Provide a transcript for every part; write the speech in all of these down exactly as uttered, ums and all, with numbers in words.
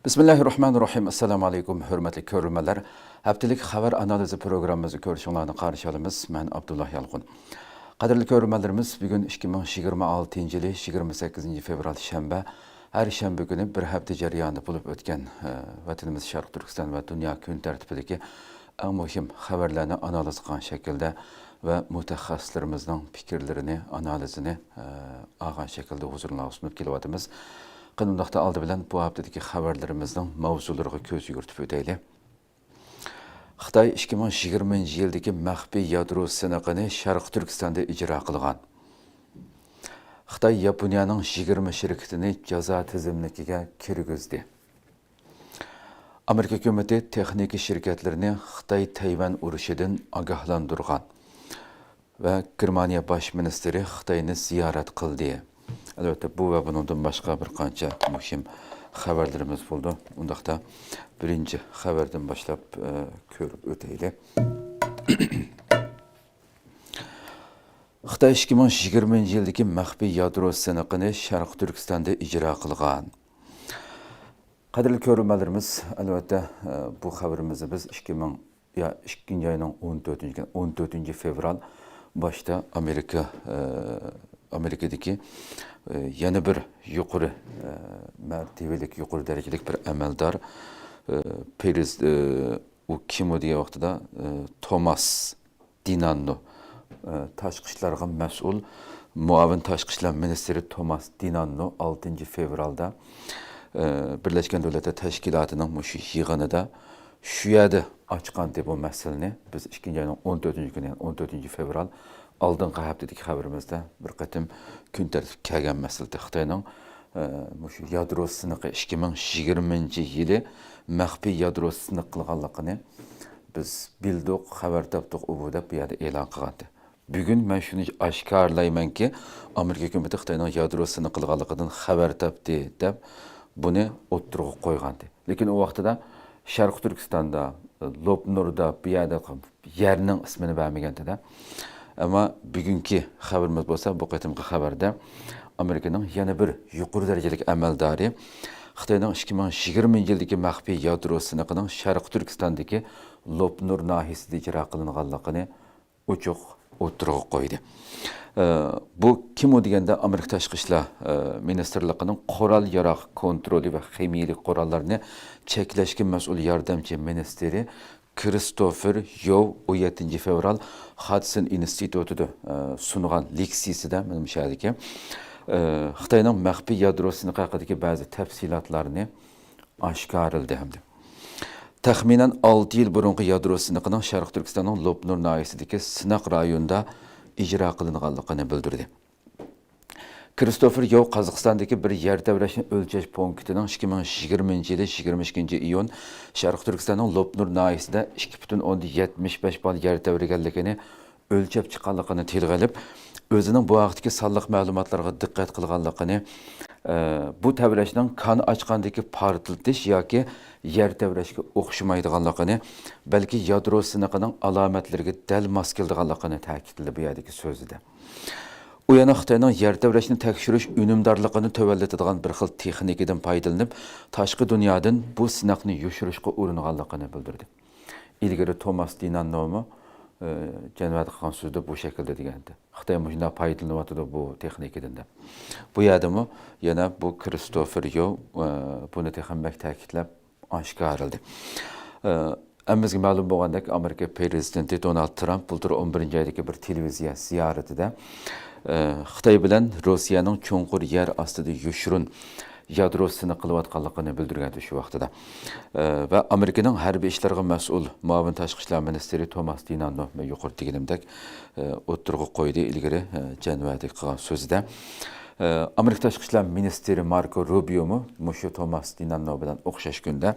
بىسمىللاھىررەھمانىررەھىم. ئەسسالامۇ ئەلەيكۇم، ھۆرمەتلىك كۆرۈرمەنلەر. ھەپتىلىك خەۋەر ئانالىزى پروگراممىمىزنى كۆرۈشۈڭلارنى قارشى ئالىمىز. مەن ئابدۇللا يالقۇن. قەدىرلىك كۆرۈرمەنلىرىمىز، بۈگۈن ئىككى مىڭ يىگىرمە ئالتىنچى يىلى يىگىرمە سەككىزىنچى فېۋرال شەنبە، ھەر شەنبە كۈنى بىر ھەپتە جەريانىدا بولۇپ ئۆتكەن، ئە، ۋەتىنىمىز شەرقىي تۈركىستان ۋە دۇنيا كۈن تەرتىپىدىكى ئەڭ مۇھىم خەۋەرلەرنى ئانالىز قىلغان شەكىلدە ۋە مۇتەخەسسىسلىرىمىزنىڭ پىكىرلىرىنى، ئانالىزىنى، ئە، ئالغان شەكىلدە ھۇزۇرۇڭلارغا سۇنۇپ كېلىۋاتىمىز. قېنى ئۇنداقتا ئالدى بىلەن بۇ ھەپتىدىكى خەۋەرلىرىمىزنىڭ ماۋزۇلىرىغا كۆز يۈگۈرتۈپ ئۆتەيلى. خىتاي ئىككى مىڭ يىگىرمىنچى يىلدىكى مەخپىي يادرو سىنىقىنى شەرقىي تۈركىستاندا ئىجرا قىلغان. خىتاي ياپونىيەنىڭ يىگىرمە شىركىتىنى جازا تىزىملىكىگە كىرگۈزدى. ئامېرىكا ھۆكۈمىتى تېخنىكا شىركەتلىرىنى خىتاي تەيۋەن ئۇرۇشىدىن ئاگاھلاندۇرغان. ۋە گېرمانىيە باش مىنىستىرى خىتاينى زىيارەت قىلدى. ئەلۋەتتە، بۇ ۋە بۇنىڭدىن باشقا بىر قانچە مۇھىم خەۋەرلىرىمىز بولىدۇ. ئۇنداقتا بىرىنچى خەۋەردىن باشلاپ، ئە، كۆرۈپ ئۆتەيلى. خىتاي ئىككى مىڭ يىگىرمىنچى يىلدىكى مەخپىي يادرو سىنىقىنى شەرقىي تۈركىستاندا ئىجرا قىلغان. قەدىرلىك كۆرۈرمەنلىرىمىز، ئەلۋەتتە، ئە، بۇ خەۋىرىمىزنى بىز ئىككى مىڭ، يا، ئىككىنچى ئاينىڭ ئون تۆتىنچى كۈنى، ئون تۆتىنچى فېۋرال باشتا ئامېرىكا، ئە، ئامېرىكىدىكى، ئە، يەنە بىر يۇقىرى، ئە، مەرتىۋىلىك، يۇقىرى دەرىجىلىك بىر ئەمەلدار، ئە، پېرېز-، ئە، ئۇ كىم ئۇ دېگەن ۋاقتىدا، ئە، توماس دىناننو، ئە، تاشقى ئىشلارغا مەسئۇل مۇئاۋىن تاشقى ئىشلار مىنىستىرى توماس دىناننو ئالتىنچى فېۋرالدا، ئە، بىرلەشكەن دۆلەتلەر تەشكىلاتىنىڭ مۇشۇ يىغىنىدا شۇ يەردە ئاچقانتى بۇ مەسىلىنى. بىز ئىككىنچى ئاينىڭ ئون تۆتىنچى كۈنى، يەنى ئون تۆتىنچى فېۋرال ئالدىنقى ھەپتىدىكى خەۋىرىمىزدە بىر قېتىم كۈن تەرتىپكە كەلگەن مەسىلە. خىتاينىڭ، ئە، مۇشۇ يادرو سىنىقى ئىككى مىڭ يىگىرمىنچى يىلى مەخپىي يادرو سىنىق قىلغانلىقىنى بىز بىلدۇق، خەۋەر تاپتۇق، ئۇ بۇ دەپ بۇ يەردە ئېلان قىلغانتى. بۈگۈن مەن شۇنى ئاشكارىلايمەنكى، ئامېرىكا ھۆكۈمىتى خىتاينىڭ يادرو سىنىق قىلغانلىقىدىن خەۋەر تاپتى، دەپ بۇنى ئوتتۇرىغا قويغانتى. لېكىن ئۇ ۋاقتىدا شەرقىي تۈركىستاندا، لوپنۇردا، بۇ يەردە يەرنىڭ ئىسمىنى بەرمىگەنتىدە. ئەمما بۈگۈنكى خەۋىرىمىز بولسا، بۇ قېتىمقى خەۋەردە ئامېرىكىنىڭ يەنە بىر يۇقىرى دەرىجىلىك ئەمەلدارى خىتاينىڭ ئىككى مىڭ يىگىرمىنچى يىلدىكى مەخپىي يادرو سىنىقىنىڭ شەرقىي تۈركىستاندىكى لوپنۇر ناھىيەسىدە ئىجرا قىلىنغانلىقىنى ئوچۇق ئوتتۇرىغا قويدى. ئە، بۇ كىم ئۇ دېگەندە، ئامېرىكا تاشقى ئىشلار، ئە، مىنىستىرلىقىنىڭ قورال ياراغ كونترولى ۋە خىمىيىلىك قوراللارنى چەكلەشكە مەسئۇل ياردەمچى مىنىستىرى كىرىستوفېر يوۋ ئون يەتتىنچى فېۋرال خادسون ئىنستىتۇتىدا، ئە، سۇنغان لېكسىيىسىدە، مانا مۇشۇ يەردىكى، ئە، خىتاينىڭ مەخپىي يادرو سىنىقى ھەققىدىكى بەزى تەپسىلاتلارنى ئاشكارىلىدى ھەمدە تەخمىنەن ئالتە يىل بۇرۇنقى يادرو سىنىقىنىڭ شەرقىي تۈركىستاننىڭ لوپنۇر ناھىيەسىدىكى سىناق رايونىدا ئىجرا قىلىنغانلىقىنى بىلدۈردى. كىرىستوفېر يوۋ قازاقىستاندىكى بىر يەر تەۋرەشنى ئۆلچەش پونكىتىنىڭ ئىككى مىڭ يىگىرمىنچى يىلى يىگىرمە ئىككىنچى ئىيۇن شەرقىي تۈركىستاننىڭ لوپنۇر ناھىيەسىدە ئىككى پۈتۈن ئوندىن يەتمىش بەش بال يەر تەۋرىگەنلىكىنى ئۆلچەپ چىققانلىقىنى تىلغا ئېلىپ، ئۆزىنىڭ بۇ ھەقتىكى سانلىق مەلۇماتلارغا دىققەت قىلغانلىقىنى، ئە، بۇ تەۋرەشنىڭ كان ئاچقاندىكى پارتلىتىش ياكى يەر تەۋرەشكە ئوخشىمايدىغانلىقىنى، بەلكى يادرو سىنىقىنىڭ ئالامەتلىرىگە دەل ماس كېلىدىغانلىقىنى تەكىتلىدى بۇ يەردىكى سۆزىدە. ئۇ يەنە خىتاينىڭ يەر تەۋرەشنى تەكشۈرۈش ئۈنۈمدارلىقىنى تۆۋەنلىتىدىغان بىر خىل تېخنىكىدىن پايدىلىنىپ، تاشقى دۇنيادىن بۇ سىناقنى يوشۇرۇشقا ئۇرۇنغانلىقىنى بىلدۈردى. ئىلگىرى توماس دىناننومۇ، ئى، جەنۋەدە قىلغان سۆزىدە بۇ شەكىلدە دېگەنىدى. خىتاي مۇشۇنداق پايدىلىنىۋاتىدۇ بۇ تېخنىكىدىن دەپ. بۇ يەردىمۇ يەنە بۇ كىرىستوفېر يوۋ، ئى، بۇنى تېخىمۇ بەك تەكىتلەپ ئاشكارىلىدى. ئى، ھەممىمىزگە مەلۇم بولغاندەك، ئامېرىكا پىرېزىدېنتى دونالد ترامپ بۇلتۇر ئون بىرىنچى ئايدىكى بىر تېلېۋىزىيە زىيارىتىدە، ئى، خىتاي بىلەن روسىيەنىڭ چوڭقۇر يەر ئاستىدا يوشۇرۇن يادرو سىنىق قىلىۋاتقانلىقىنى بىلدۈرگەنىدى شۇ ۋاقتىدا. ئى، ۋە ئامېرىكىنىڭ ھەربىي ئىشلارغا مەسئۇل مۇئاۋىن تاشقى ئىشلار مىنىستىرى توماس دىناننو، مەن يۇقىرىدا دېگىنىمدەك، ئى، ئوتتۇرىغا قويدى ئىلگىرى، ئى، جەنۋەدە قىلغان سۆزىدە. ئى، ئامېرىكا تاشقى ئىشلار مىنىستىرى ماركو روبىيومۇ مۇشۇ توماس دىناننو بىلەن ئوخشاش كۈندە،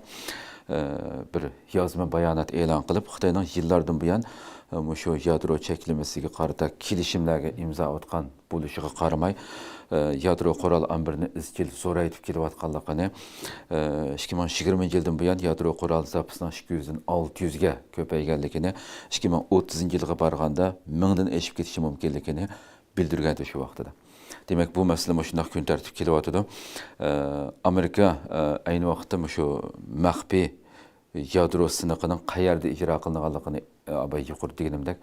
ئى، بىر يازما بايانات ئېلان قىلىپ، خىتاينىڭ يىللاردىن بۇيان، ئى، مۇشۇ يادرو چەكلىمىسىگە قارىتا كېلىشىملەرگە ئىمزا ئاتقان بولۇشىغا قارىماي، ئى، يادرو قورال ئامبىرىنى ئىزچىل زورايتىپ كېلىۋاتقانلىقىنى، ئى، ئىككى مىڭ يىگىرمىنچى يىلدىن بۇيان يادرو قورال زاپىسىنىڭ ئىككى يۈزدىن ئالتە يۈزگە كۆپەيگەنلىكىنى، ئىككى مىڭ ئوتتۇزىنچى يىلغا بارغاندا مىڭدىن ئېشىپ كېتىشى مۇمكىنلىكىنى بىلدۈرگەنىدى شۇ ۋاقتىدا. دېمەك، بۇ مەسىلە مۇشۇنداق كۈن تەرتىپكە كېلىۋاتىدۇ. ئە، ئامېرىكا، ئە، ئەينى ۋاقىتتا مۇشۇ مەخپىي يادرو سىنىقىنىڭ قەيەردە ئىجرا قىلىنغانلىقىنى، ئە، بايا يۇقىرىدا دېگىنىمدەك،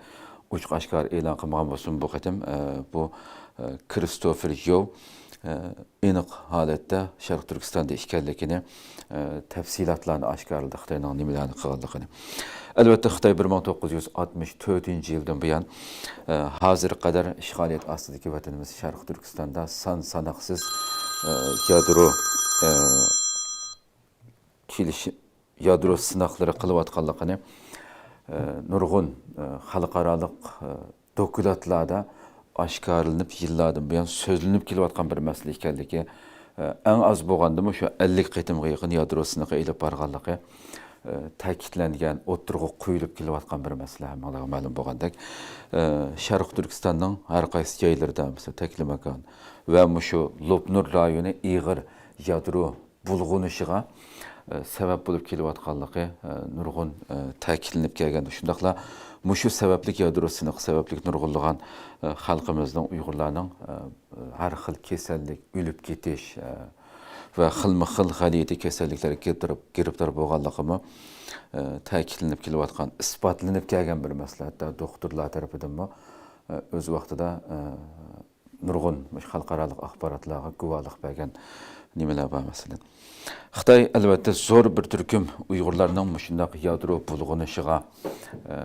ئوچۇق ئاشكارا ئېلان قىلمىغان بولسىمۇ، بۇ قېتىم، ئە، بۇ، ئە، كرىستوفېر يوۋ، ئە، ئېنىق ھالەتتە شەرقىي تۈركىستاندا ئىكەنلىكىنى، ئە، تەپسىلاتلارنى ئاشكارىلىدى، خىتاينىڭ نېمىلەرنى قىلغانلىقىنى. ئەلۋەتتە، خىتاي بىر مىڭ توققۇز يۈز ئاتمىش تۆتىنچى يىلدىن بۇيان، ئە، ھازىرغا قەدەر ئىشغالىيەت ئاستىدىكى ۋەتىنىمىز شەرقىي تۈركىستاندا سان ساناقسىز، ئە، يادرو، ئە، كېلىشىم، يادرو سىناقلىرى قىلىۋاتقانلىقىنى، ئە، نۇرغۇن، ئە، خەلقئارالىق، ئە، دوكلاتلاردا ئاشكارىلىنىپ، يىللاردىن بۇيان سۆزلىنىپ كېلىۋاتقان بىر مەسىلە ئىكەنلىكى، ئە، ئەڭ ئاز بولغاندىمۇ شۇ ئەللىك قېتىمغا يېقىن يادرو سىنىقى ئېلىپ بارغانلىقى، ئە، تەكىتلەنگەن، ئوتتۇرىغا قويۇلۇپ كېلىۋاتقان بىر مەسىلە، ھەممىڭلارغا مەلۇم بولغاندەك. ئە، شەرقىي تۈركىستاننىڭ ھەر قايسى جايلىرىدا، مەسىلەن، تەكلىماكان ۋە مۇشۇ لوپنۇر رايونى ئېغىر يادرو بۇلغىنىشىغا، ئە، سەۋەب بولۇپ كېلىۋاتقانلىقى، ئە، نۇرغۇن، ئە، تەكىتلىنىپ كەلگەن. شۇنداقلا مۇشۇ سەۋەبلىك، يادرو سىنىقى سەۋەبلىك نۇرغۇنلىغان، ئە، خەلقىمىزنىڭ، ئۇيغۇرلارنىڭ، ئە، ھەر خىل كېسەللىك، ئۆلۈپ كېتىش، ئە، ۋە خىلمۇ خىل غەلىتە كېسەللىكلەرگە گىرىپتار، گىرىپتار بولغانلىقىمۇ، ئە، تەكىتلىنىپ كېلىۋاتقان، ئىسپاتلىنىپ كەلگەن بىر مەسىلە. ھەتتا دوختۇرلار تەرىپىدىنمۇ، ئە، ئۆز ۋاقتىدا، ئە، نۇرغۇن مۇشۇ خەلقئارالىق ئاخباراتلارغا گۇۋاھلىق بەرگەن نېمىلەر بار، مەسىلەن. خىتاي، ئەلۋەتتە، زور بىر تۈركۈم ئۇيغۇرلارنىڭ مۇشۇنداق يادرو بۇلغىنىشىغا، ئە،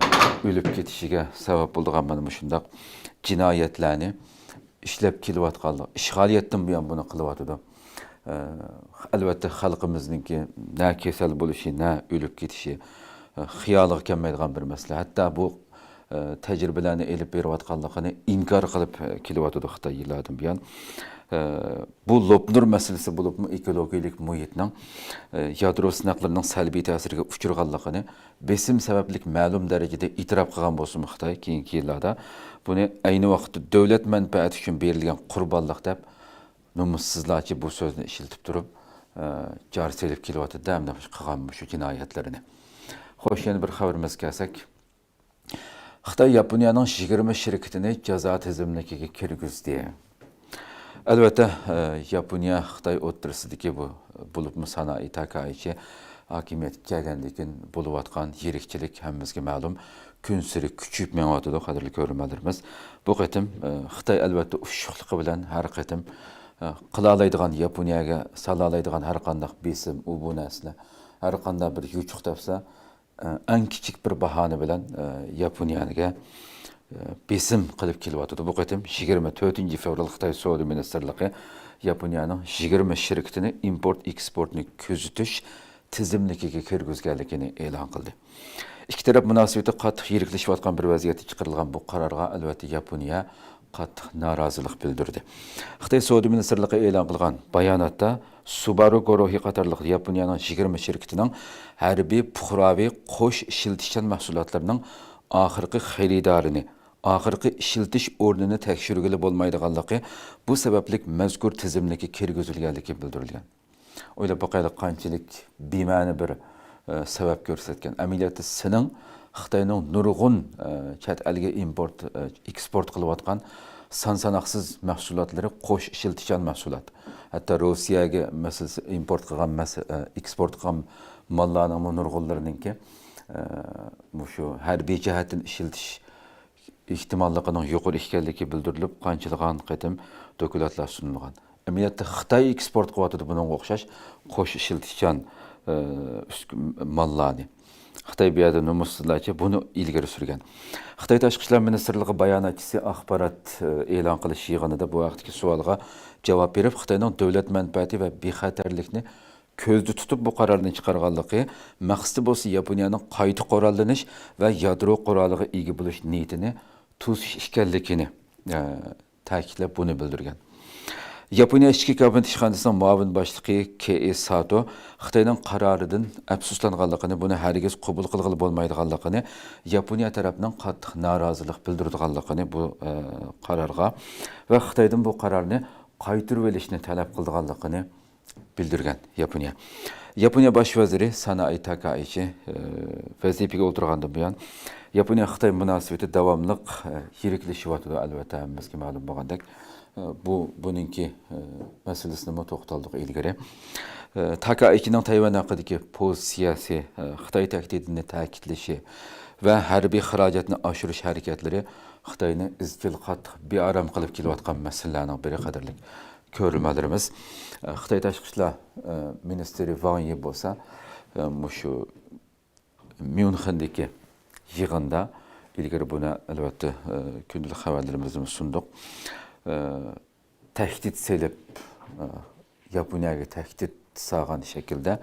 ئۆلۈپ كېتىشىگە سەۋەب بولىدىغان مانا مۇشۇنداق جىنايەتلەرنى ئىشلەپ كېلىۋاتقانلىق، ئىشغالىيەتتىن بۇيان بۇنى قىلىۋاتىدۇ. ئە، ئەلۋەتتە، خەلقىمىزنىڭكى نە كېسەل بولۇشى، نە ئۆلۈپ كېتىشى، ئە، خىيالىغا كەلمەيدىغان بىر مەسىلە. ھەتتا بۇ، ئە، تەجرىبىلەرنى ئېلىپ بېرىۋاتقانلىقىنى ئىنكار قىلىپ، ئە، كېلىۋاتىدۇ خىتاي يىللاردىن بۇيان. ئە، بۇ لوپنۇر مەسىلىسى بولۇپمۇ ئېكولوگىيەلىك مۇھىتنىڭ، ئە، يادرو سىناقلىرىنىڭ سەلبىي تەسىرىگە ئۇچرىغانلىقىنى بېسىم سەۋەبلىك مەلۇم دەرىجىدە ئېتىراپ قىلغان بولسىمۇ خىتاي، كېيىنكى يىللاردا بۇنى ئەينى ۋاقىتتا دۆلەت مەنپەئەتى ئۈچۈن بېرىلگەن قۇربانلىق دەپ نومۇسسىزلارچە بۇ سۆزنى ئىشلىتىپ تۇرۇپ، ئە، جار سېلىپ كېلىۋاتىدۇ، دەم قىلغان مۇشۇ جىنايەتلىرىنى. خوش، يەنە بىر خەۋىرىمىزگە كەلسەك. خىتاي ياپونىيەنىڭ يىگىرمە شىركىتىنى جازا تىزىملىكىگە كىرگۈزدى. ئەلۋەتتە، ئە، ياپونىيە خىتاي ئوتتۇرىسىدىكى بۇ، بولۇپمۇ سانائى تاكائىچى ھاكىمىيەتكە كەلگەندىن كېيىن بولۇۋاتقان يىرىكچىلىك ھەممىمىزگە مەلۇم، كۈنسېرى كۈچىيىپ مېڭىۋاتىدۇ، قەدىرلىك كۆرۈرمەنلىرىمىز. بۇ قېتىم، ئە، خىتاي ئەلۋەتتە ئۇششۇقلۇقى بىلەن ھەر قېتىم، ئە، قىلالايدىغان، ياپونىيەگە سالالايدىغان ھەر قانداق بېسىم، ئۇ بۇ نەرسىلەر، ھەر قانداق بىر يوچۇق تاپسا، ئەڭ كىچىك بىر باھانە بىلەن، ئە، ياپونىيەگە، ئە، بېسىم قىلىپ كېلىۋاتىدۇ. بۇ قېتىم يىگىرمە تۆتىنچى فېۋرال خىتاي سودا مىنىستىرلىقى ياپونىيەنىڭ يىگىرمە شىركىتىنى ئىمپورت ئېكسپورتنى كۆزىتىش تىزىملىكىگە كىرگۈزگەنلىكىنى ئېلان قىلدى. ئىككى تەرەپ مۇناسىۋىتى قاتتىق يىرىكلىشىۋاتقان بىر ۋەزىيەتتە چىقىرىلغان بۇ قارارغا، ئەلۋەتتە، ياپونىيە قاتتىق نارازىلىق بىلدۈردى. خىتاي سودا مىنىستىرلىقى ئېلان قىلغان باياناتتا، سۇبارۇ گۇرۇھى قاتارلىق ياپونىيەنىڭ يىگىرمە شىركىتىنىڭ ھەربىي، پۇقراۋى، قوش ئىشلىتىشچان مەھسۇلاتلىرىنىڭ ئاخىرقى خېرىدارىنى، ئاخىرقى ئىشلىتىش ئورنىنى تەكشۈرگىلى بولمايدىغانلىقى، بۇ سەۋەبلىك مەزكۇر تىزىملىككە كىرگۈزۈلگەنلىكى بىلدۈرۈلگەن. ئويلاپ باقايلى، قانچىلىك بىمەنە بىر، ئە، سەۋەب كۆرسەتكەن. ئەمەلىيەتتە سېنىڭ خىتاينىڭ نۇرغۇن، ئە، چەت ئەلگە ئىمپورت، ئە، ئېكسپورت قىلىۋاتقان سان ساناقسىز مەھسۇلاتلىرى، قوش ئىشلىتىشچان مەھسۇلات. ھەتتا روسىيەگە، مەسىلەن، ئىمپورت قىلغان مەس-، ئە، ئېكسپورت قىلغان ماللارنىڭمۇ نۇرغۇنلىرىنىڭكى، ئە، مۇشۇ ھەربىي جەھەتتىن ئىشلىتىش ئېھتىماللىقىنىڭ يۇقىرى ئىكەنلىكى بىلدۈرۈلۈپ، قانچىلىغان قېتىم دوكلاتلار سۇنۇلغان. ئەمەلىيەتتە خىتاي ئېكسپورت قىلىۋاتىدۇ بۇنىڭغا ئوخشاش قوش ئىشلىتىشچان، ئە، ئۈسكۈ-، ماللارنى. خىتاي بۇ يەردە نومۇسسىزلارچە بۇنى ئىلگىرى سۈرگەن. خىتاي تاشقى ئىشلار مىنىستىرلىقى باياناتچىسى ئاخبارات، ئە، ئېلان قىلىش يىغىنىدا بۇ ھەقتىكى سوئالغا جاۋاب بېرىپ، خىتاينىڭ دۆلەت مەنپەئەتى ۋە بىخەتەرلىكنى كۆزدە تۇتۇپ بۇ قارارنى چىقارغانلىقى، مەقسىتى بولسا ياپونىيەنىڭ قايتا قوراللىنىش ۋە يادرو قورالىغا ئىگە بولۇش نىيىتىنى توسۇش ئىكەنلىكىنى، ئە، تەكىتلەپ بۇنى بىلدۈرگەن. ياپونىيە ئىچكى كابىنېت ئىشخانىسىنىڭ مۇئاۋىن باشلىقى كېئى ساتو خىتاينىڭ قارارىدىن ئەپسۇسلانغانلىقىنى، بۇنى ھەرگىز قوبۇل قىلغىلى بولمايدىغانلىقىنى، ياپونىيە تەرەپنىڭ قاتتىق نارازىلىق بىلدۈرىدىغانلىقىنى بۇ، ئە، قارارغا ۋە خىتايدىن بۇ قارارنى قايتۇرۇۋېلىشنى تەلەپ قىلىدىغانلىقىنى بىلدۈرگەن ياپونىيە. ياپونىيە باش ۋەزىرى سانائى تاكائىچى، ئى، ۋەزىپىگە ئولتۇرغاندىن بۇيان، ياپونىيە خىتاي مۇناسىۋىتى داۋاملىق، ئى، يىرىكلىشىۋاتىدۇ، ئەلۋەتتە، ھەممىمىزگە مەلۇم بولغاندەك. بۇ، بۇنىڭكى مەسىلىسىنىمۇ توختالدۇق ئىلگىرى. تاكائىچىنىڭ تەيۋەن ھەققىدىكى پوزىتسىيەسى، خىتاي تەھدىتىنى تەكىتلىشى ۋە ھەربىي خىراجەتنى ئاشۇرۇش ھەرىكەتلىرى خىتاينى ئىزچىل قاتتىق بىئارام قىلىپ كېلىۋاتقان مەسىلىلەرنىڭ بىرى، قەدىرلىك كۆرۈرمەنلىرىمىز. خىتاي تاشقى ئىشلار مىنىستىرى ۋاڭ يى بولسا مۇشۇ ميۇنخېندىكى يىغىندا، ئىلگىرى بۇنى، ئەلۋەتتە، ئە، كۈندىلىك خەۋەرلىرىمىزدىمۇ سۇندۇق. ئە، تەھدىت سېلىپ، ئە، ياپونىيەگە تەھدىت سالغان شەكىلدە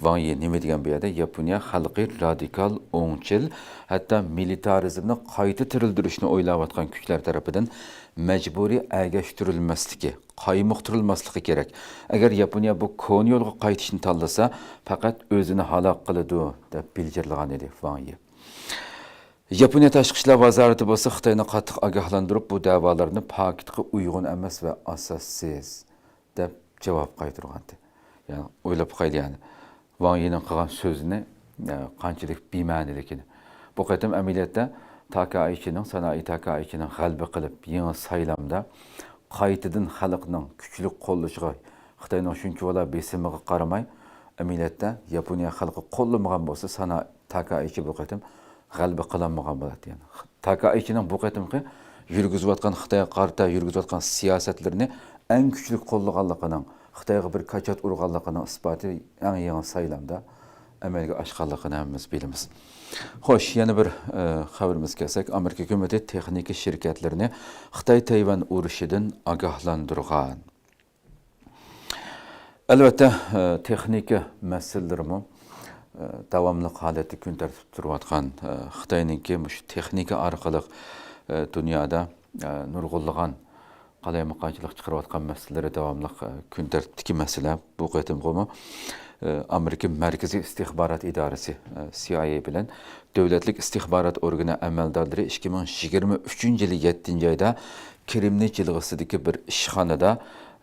ۋاڭ يى نېمە دېگەن بۇ يەردە؟ ياپونىيە خەلقى رادىكال، ئوڭچىل، ھەتتا مىلىتارىزمنى قايتا تىرىلدۈرۈشنى ئويلاۋاتقان كۈچلەر تەرىپىدىن مەجبۇرىي ئەگەشتۈرۈلمەسلىكى، قايمۇقتۇرۇلماسلىقى كېرەك. ئەگەر ياپونىيە بۇ كونا يولغا قايتىشنى تاللىسا، پەقەت ئۆزىنى ھالاك قىلىدۇ، دەپ بىلجىرلىغان ئىدى ۋاڭ يى. ياپونىيە تاشقى ئىشلار ۋازارىتى بولسا خىتاينى قاتتىق ئاگاھلاندۇرۇپ، بۇ دەۋالارنى پاكىتقا ئۇيغۇن ئەمەس ۋە ئاساسسىز، دەپ جاۋاب قايتۇرغانىدى. يەنى ئويلاپ باقايلى، يەنى ۋاڭ يىنىڭ قىلغان سۆزىنى، ئە، قانچىلىك بىمەنىلىكىنى. بۇ قېتىم ئەمەلىيەتتە تاكائىچىنىڭ، سانائى تاكائىچىنىڭ غەلىبە قىلىپ، يېڭى سايلامدا قايتىدىن خەلقنىڭ كۈچلۈك قوللىشىغا، خىتاينىڭ شۇنچىۋالا بېسىمىغا قارىماي، ئەمەلىيەتتە ياپونىيە خەلقى قوللىمىغان بولسا، سانا-، تاكائىچى بۇ قېتىم غەلىبە قىلالمىغان بولاتتى. يەنى تاكائىچىنىڭ بۇ قېتىمقى يۈرگۈزۈۋاتقان، خىتايغا قارىتا يۈرگۈزۈۋاتقان سىياسەتلىرىنى ئەڭ كۈچلۈك قوللىغانلىقىنىڭ، خىتايغا بىر كاچات ئۇرغانلىقىنىڭ ئىسپاتى ئەڭ يېڭى سايلامدا ئەمەلگە ئاشقانلىقىنى ھەممىمىز بىلىمىز. خوش، يەنە بىر، ئە، خەۋىرىمىزگە كەلسەك، ئامېرىكا ھۆكۈمىتى تېخنىكا شىركەتلىرىنى خىتاي تەيۋەن ئۇرۇشىدىن ئاگاھلاندۇرغان. ئەلۋەتتە، ئە، تېخنىكا مەسىلىلىرىمۇ، ئە، داۋاملىق ھالەتتە كۈن تەرتىپتە تۇرۇۋاتقان، ئە، خىتاينىڭكى مۇشۇ تېخنىكا ئارقىلىق، ئە، دۇنيادا، ئە، نۇرغۇنلىغان قالايمىقانچىلىق چىقىرىۋاتقان مەسىلىلىرى داۋاملىق، ئە، كۈن تەرتىپتىكى مەسىلە. بۇ قېتىمقىمۇ، ئە، ئامېرىكا مەركىزىي ئىستىخبارات ئىدارىسى، ئە، سى ئاي ئەي بىلەن دۆلەتلىك ئىستىخبارات ئورگىنى ئەمەلدارلىرى ئىككى مىڭ يىگىرمە ئۈچىنچى يىلى يەتتىنچى ئايدا كرېمنىي جىلغىسىدىكى بىر ئىشخانىدا،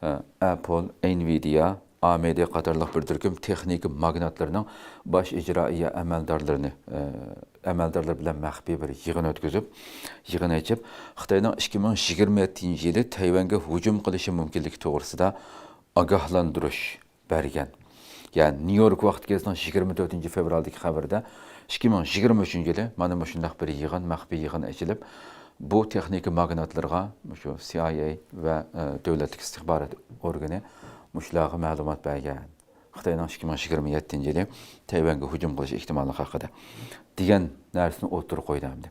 ئە، ئەپل، ئېنۋىدىيا، ئامېدى قاتارلىق بىر تۈركۈم تېخنىكا ماگناتلىرىنىڭ باش ئىجرائىيە ئەمەلدارلىرىنى، ئە، ئەمەلدارلىرى بىلەن مەخپىي بىر يىغىن ئۆتكۈزۈپ، يىغىن ئېچىپ، خىتاينىڭ ئىككى مىڭ يىگىرمە يەتتىنچى يىلى تەيۋەنگە ھۇجۇم قىلىشى مۇمكىنلىكى توغرىسىدا ئاگاھلاندۇرۇش بەرگەن. يەنى نيۇ يورك ۋاقتى گېزىتىنىڭ يىگىرمە تۆتىنچى فېۋرالدىكى خەۋىرىدە، ئىككى مىڭ يىگىرمە ئۈچىنچى يىلى مانا مۇشۇنداق بىر يىغىن، مەخپىي يىغىن ئېچىلىپ، بۇ تېخنىكا ماگناتلىرىغا مۇشۇ سى ئاي ئەي ۋە، ئە، دۆلەتلىك ئىستىخبارات ئورگىنى مۇشۇلارغا مەلۇمات بەرگەن. خىتاينىڭ ئىككى مىڭ يىگىرمە يەتتىنچى يىلى تەيۋەنگە ھۇجۇم قىلىش ئېھتىماللىقى ھەققىدە دېگەن نەرسىنى ئوتتۇرىغا قويدى ئەمدى.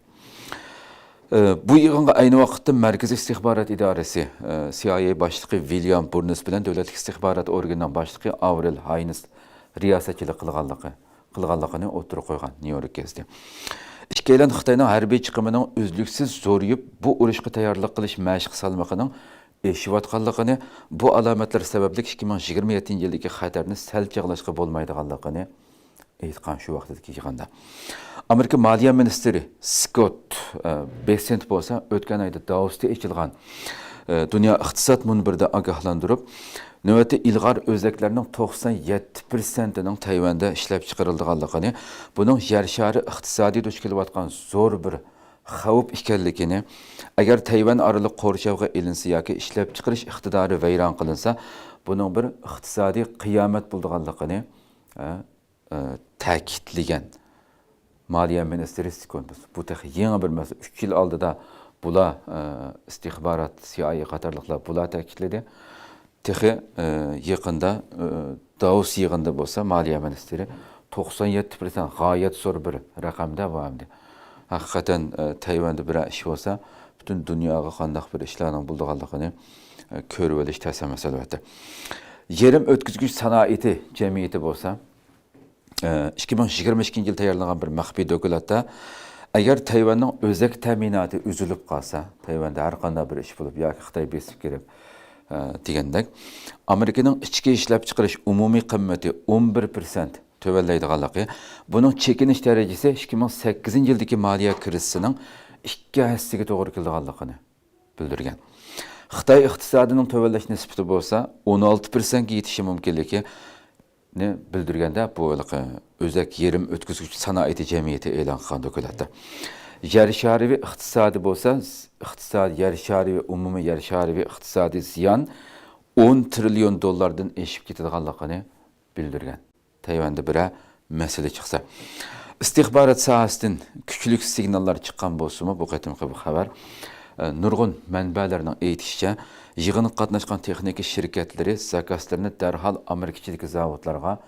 ئە، بۇ يىغىنغا ئەينى ۋاقىتتا مەركىزىي ئىستىخبارات ئىدارىسى، ئە، سى ئاي ئەي باشلىقى ۋىليام بۇرنس بىلەن دۆلەتلىك ئىستىخبارات ئورگىنىنىڭ باشلىقى ئاۋرېل ھاينس رىياسەتچىلىك قىلغانلىقى، قىلغانلىقىنى ئوتتۇرىغا قويغان نيۇ يورك گېزىتى. ئىككىيلەن خىتاينىڭ ھەربىي چىقىمىنىڭ ئۈزلۈكسىز زورىيىپ، بۇ ئۇرۇشقا تەييارلىق قىلىش مەشىق سالمىقىنىڭ ئېشىۋاتقانلىقىنى، بۇ ئالامەتلەر سەۋەبلىك ئىككى مىڭ يىگىرمە يەتتىنچى يىلدىكى خەتەرنى سەل چىغلاشقا بولمايدىغانلىقىنى ئېيتقان شۇ ۋاقتىدىكى يىغىندا. ئامېرىكا مالىيە مىنىستىرى سكوت، ئە، بېسسېنت بولسا ئۆتكەن ئايدا داۋوستا ئېچىلغان، ئە، دۇنيا ئىقتىساد مۇنبىرىدە ئاگاھلاندۇرۇپ، نۆۋەتتە ئىلغار ئۆزەكلەرنىڭ توقسان يەتتە پىرسەنتىنىڭ تەيۋەندە ئىشلەپچىقىرىلىدىغانلىقىنى، بۇنىڭ يەر شارى ئىقتىسادى دۇچ كېلىۋاتقان زور بىر خەۋپ ئىكەنلىكىنى، ئەگەر تەيۋەن ئارىلىق قورشاۋغا ئېلىنسا ياكى ئىشلەپچىقىرىش ئىقتىدارى ۋەيران قىلىنسا، بۇنىڭ بىر ئىقتىسادىي قىيامەت بولىدىغانلىقىنى، ئە، ئە، تەكىتلىگەن مالىيە مىنىستىرى سكوت. بۇ تېخى يېڭى بىر مەسىلە. ئۈچ يىل ئالدىدا بۇلار، ئە، ئىستىخبارات، سى ئاي ئەي قاتارلىقلار بۇلار تەكىتلىدى. تېخى، ئە، يېقىندا، ئە، داۋوس يىغىنىدا بولسا مالىيە مىنىستىرى توقسان يەتتە پىرسەنت غايەت زور بىر رەقەمدە بار ئەمدى. ھەقىقەتەن، ئە، تەيۋەندە بىرەر ئىش بولسا، پۈتۈن دۇنياغا قانداق بىر ئىشلارنىڭ بولىدىغانلىقىنى، ئە، كۆرۈۋېلىش تەس ئەمەس، ئەلۋەتتە. يېرىم ئۆتكۈزگۈچ سانائىتى جەمئىيىتى بولسا، ئىككى مىڭ يىگىرمە ئىككىنچى يىل تەييارلانغان بىر مەخپىي دوكلاتتا، ئەگەر تەيۋەننىڭ ئۆزەك تەمىناتى ئۈزۈلۈپ قالسا، تەيۋەندە ھەر قانداق بىر ئىش بولۇپ ياكى خىتاي بېسىپ كىرىپ، ئە، دېگەندەك، ئامېرىكىنىڭ ئىچكى ئىشلەپچىقىرىش ئومۇمىي قىممىتى ئون بىر پىرسەنت تۆۋەنلەيدىغانلىقى، بۇنىڭ چېكىنىش دەرىجىسى ئىككى مىڭ سەككىزىنچى يىلدىكى مالىيە كىرىزىسىنىڭ ئىككى ھەسسىگە توغرا كېلىدىغانلىقىنى بىلدۈرگەن. خىتاي ئىقتىسادىنىڭ تۆۋەنلەش نىسبىتى بولسا ئون ئالتە پىرسەنتكە يېتىشى مۇمكىنلىكىنى بىلدۈرگەندە، بۇ ھېلىقى ئۆزەك يېرىم ئۆتكۈزگۈچ سانائىتى جەمئىيىتى ئېلان قىلغان دوكلاتتا. يەر شارىۋى ئىقتىسادى بولسا، ئىقتىساد، يەر شارىۋى، ئومۇمىي يەر شارىۋى ئىقتىسادىي زىيان ئون تىرىليون دوللاردىن ئېشىپ كېتىدىغانلىقىنى بىلدۈرگەن. تەيۋەندە بىرەر مەسىلە چىقسا. ئىستىخبارات ساھەسىدىن كۈچلۈك سىگناللار چىققان بولسىمۇ، بۇ قېتىمقى بۇ خەۋەر، ئە، نۇرغۇن مەنبەلەرنىڭ ئېيتىشىچە، يىغىنغا قاتناشقان تېخنىكا شىركەتلىرى زاكازلىرىنى دەرھال ئامېرىكا ئىچىدىكى زاۋۇتلارغا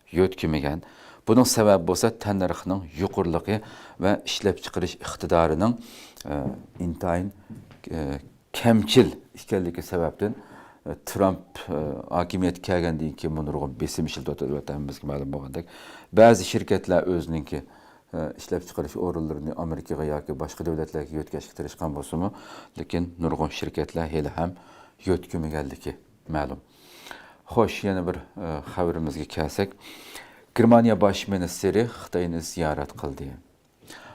يۆتكىمىگەن. بۇنىڭ سەۋەبى بولسا تەننەرخنىڭ يۇقىرىلىقى ۋە ئىشلەپچىقىرىش ئىقتىدارىنىڭ، ئە، ئىنتايىن، ئە، كەمچىل ئىكەنلىكى سەۋەبتىن، ئە، ترامپ، ئە، ھاكىمىيەتكە كەلگەندىن كېيىن بۇ نۇرغۇن بېسىم ئىشلىتىۋاتىدۇ، ئەلۋەتتە، ھەممىمىزگە مەلۇم بولغاندەك. بەزى شىركەتلەر ئۆزىنىڭكى، ئە، ئىشلەپچىقىرىش ئورۇنلىرىنى ئامېرىكىغا ياكى باشقا دۆلەتلەرگە يۆتكەشكە تىرىشقان بولسىمۇ، لېكىن نۇرغۇن شىركەتلەر ھېلىھەم يۆتكىمىگەنلىكى مەلۇم. خوش، يەنە بىر، ئە، خەۋىرىمىزگە كەلسەك، گېرمانىيە باش مىنىستىرى خىتاينى زىيارەت قىلدى.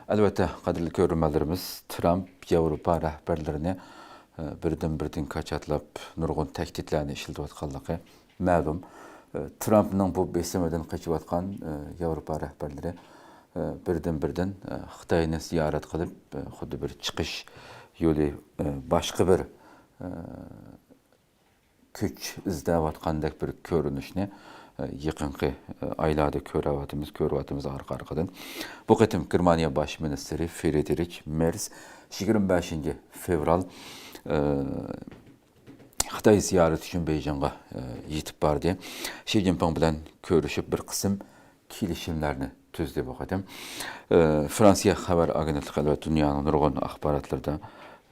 ئەلۋەتتە، قەدىرلىك كۆرۈرمەنلىرىمىز، ترامپ ياۋروپا رەھبەرلىرىنى، ئە، بىردىن-بىردىن كاچاتلاپ، نۇرغۇن تەھدىتلەرنى ئىشلىتىۋاتقانلىقى مەلۇم. ئە، ترامپنىڭ بۇ بېسىمىدىن قېچىۋاتقان، ئە، ياۋروپا رەھبەرلىرى، ئە، بىردىن-بىردىن، ئە، خىتاينى زىيارەت قىلىپ، ئە، خۇددى بىر چىقىش يولى، ئە، باشقا بىر، ئە، كۈچ ئىزدەۋاتقاندەك بىر كۆرۈنۈشنى، ئە، يېقىنقى، ئە، ئايلاردا كۆرۈۋاتىمىز، كۆرۈۋاتىمىز ئارقا-ئارقىدىن. بۇ قېتىم گېرمانىيە باش مىنىستىرى فرېدېرىك مېرس يىگىرمە بەشىنچى فېۋرال، ئە، خىتاي زىيارىتى ئۈچۈن بېيجىڭغا، ئە، يېتىپ باردى. شى جىنپىڭ بىلەن كۆرۈشۈپ، بىر قىسىم كېلىشىملەرنى تۈزدى بۇ قېتىم. ئە، فرانسىيە خەۋەر ئاگېنتلىقى، ئەلۋەتتە، دۇنيانىڭ نۇرغۇن ئاخباراتلىرىدا،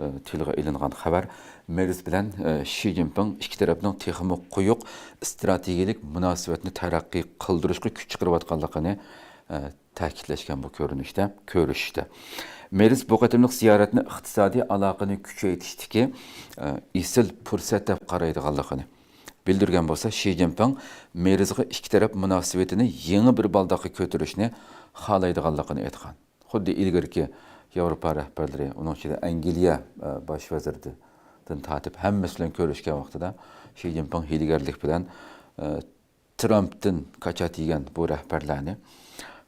ئە، تىلغا ئېلىنغان خەۋەر. مېرس بىلەن، ئە، شى جىنپىڭ ئىككى تەرەپنىڭ تېخىمۇ قويۇق ئىستراتېگىيەلىك مۇناسىۋەتنى تەرەققىي قىلدۇرۇشقا كۈچ چىقىرىۋاتقانلىقىنى، ئە، تەكىتلەشكەن بۇ كۆرۈنۈشتە، كۆرۈشۈشتە. مېرس بۇ قېتىملىق زىيارەتنى ئىقتىسادىي ئالاقىنى كۈچەيتىشتىكى، ئە، ئېسىل پۇرسەت دەپ قارايدىغانلىقىنى بىلدۈرگەن بولسا، شى جىنپىڭ مېرسقا ئىككى تەرەپ مۇناسىۋىتىنى يېڭى بىر بالداققا كۆتۈرۈشنى خالايدىغانلىقىنى ئېيتقان. خۇددى ئىلگىرىكى ياۋروپا رەھبەرلىرى، ئۇنىڭ ئىچىدە ئەنگلىيە، ئە، باش ۋەزىرىدىن تارتىپ ھەممىسى بىلەن كۆرۈشكەن ۋاقتىدا شى جىنپىڭ ھىيلىگەرلىك بىلەن، ئە، ترامپتىن كاچات يېگەن بۇ رەھبەرلەرنى،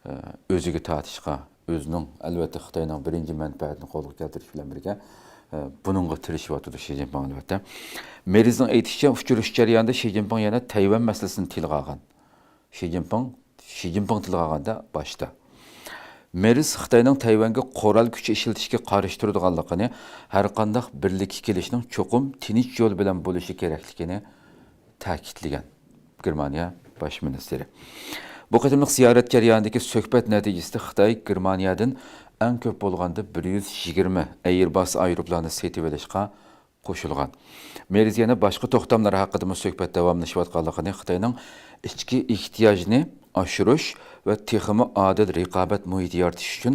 ئە، ئۆزىگە تارتىشقا، ئۆزىنىڭ، ئەلۋەتتە، خىتاينىڭ بىرىنچى مەنپەئەتىنى قولغا كەلتۈرۈش بىلەن بىرگە، ئە، بۇنىڭغا تىرىشىۋاتىدۇ شى جىنپىڭ، ئەلۋەتتە. مېرسنىڭ ئېيتىشىچە، ئۇچرىشىش جەريانىدا شى جىنپىڭ يەنە تەيۋەن مەسىلىسىنى تىلغا ئالغان. شى جىنپىڭ، شى جىنپىڭ تىلغا ئالغاندا باشتا، مېرس خىتاينىڭ تەيۋەنگە قورال كۈچى ئىشلىتىشكە قارشى تۇرىدىغانلىقىنى، ھەرقانداق بىرلىككە كېلىشنىڭ چوقۇم تىنچ يول بىلەن بولۇشى كېرەكلىكىنى تەكىتلىگەن گېرمانىيە باش مىنىستىرى. بۇ قېتىملىق زىيارەت جەريانىدىكى سۆھبەت نەتىجىسىدە خىتاي گېرمانىيەدىن ئەڭ كۆپ بولغاندا بىر يۈز يىگىرمە ئەيرباس ئايروپىلانى سېتىۋېلىشقا قوشۇلغان. مېرس يەنە باشقا توختاملار ھەققىدىمۇ سۆھبەت داۋاملىشىۋاتقانلىقىنى، خىتاينىڭ ئىچكى ئېھتىياجىنى ئاشۇرۇش ۋە تېخىمۇ ئادىل رىقابەت مۇھىتى يارىتىش ئۈچۈن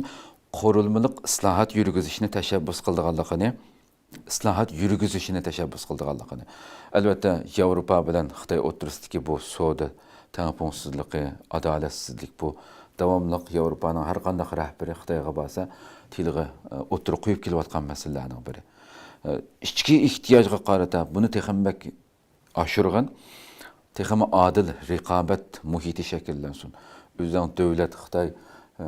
قۇرۇلمىلىق ئىسلاھات يۈرگۈزۈشنى تەشەببۇس قىلىدىغانلىقىنى، ئىسلاھات يۈرگۈزۈشىنى تەشەببۇس قىلىدىغانلىقىنى. ئەلۋەتتە، ياۋروپا بىلەن خىتاي ئوتتۇرىسىدىكى بۇ سودا تەڭپۇڭسىزلىقى، ئادالەتسىزلىك، بۇ داۋاملىق ياۋروپانىڭ ھەر قانداق رەھبىرى خىتايغا بارسا تىلغا، ئە، ئوتتۇرىغا قويۇپ كېلىۋاتقان مەسىلىلەرنىڭ بىرى. ئە، ئىچكى ئېھتىياجغا قارىتا بۇنى تېخىمۇ بەك ئاشۇرغىن، تېخىمۇ ئادىل رىقابەت مۇھىتى شەكىللەنسۇن. ئۆزىنىڭ دۆلەت خىتاي، ئە،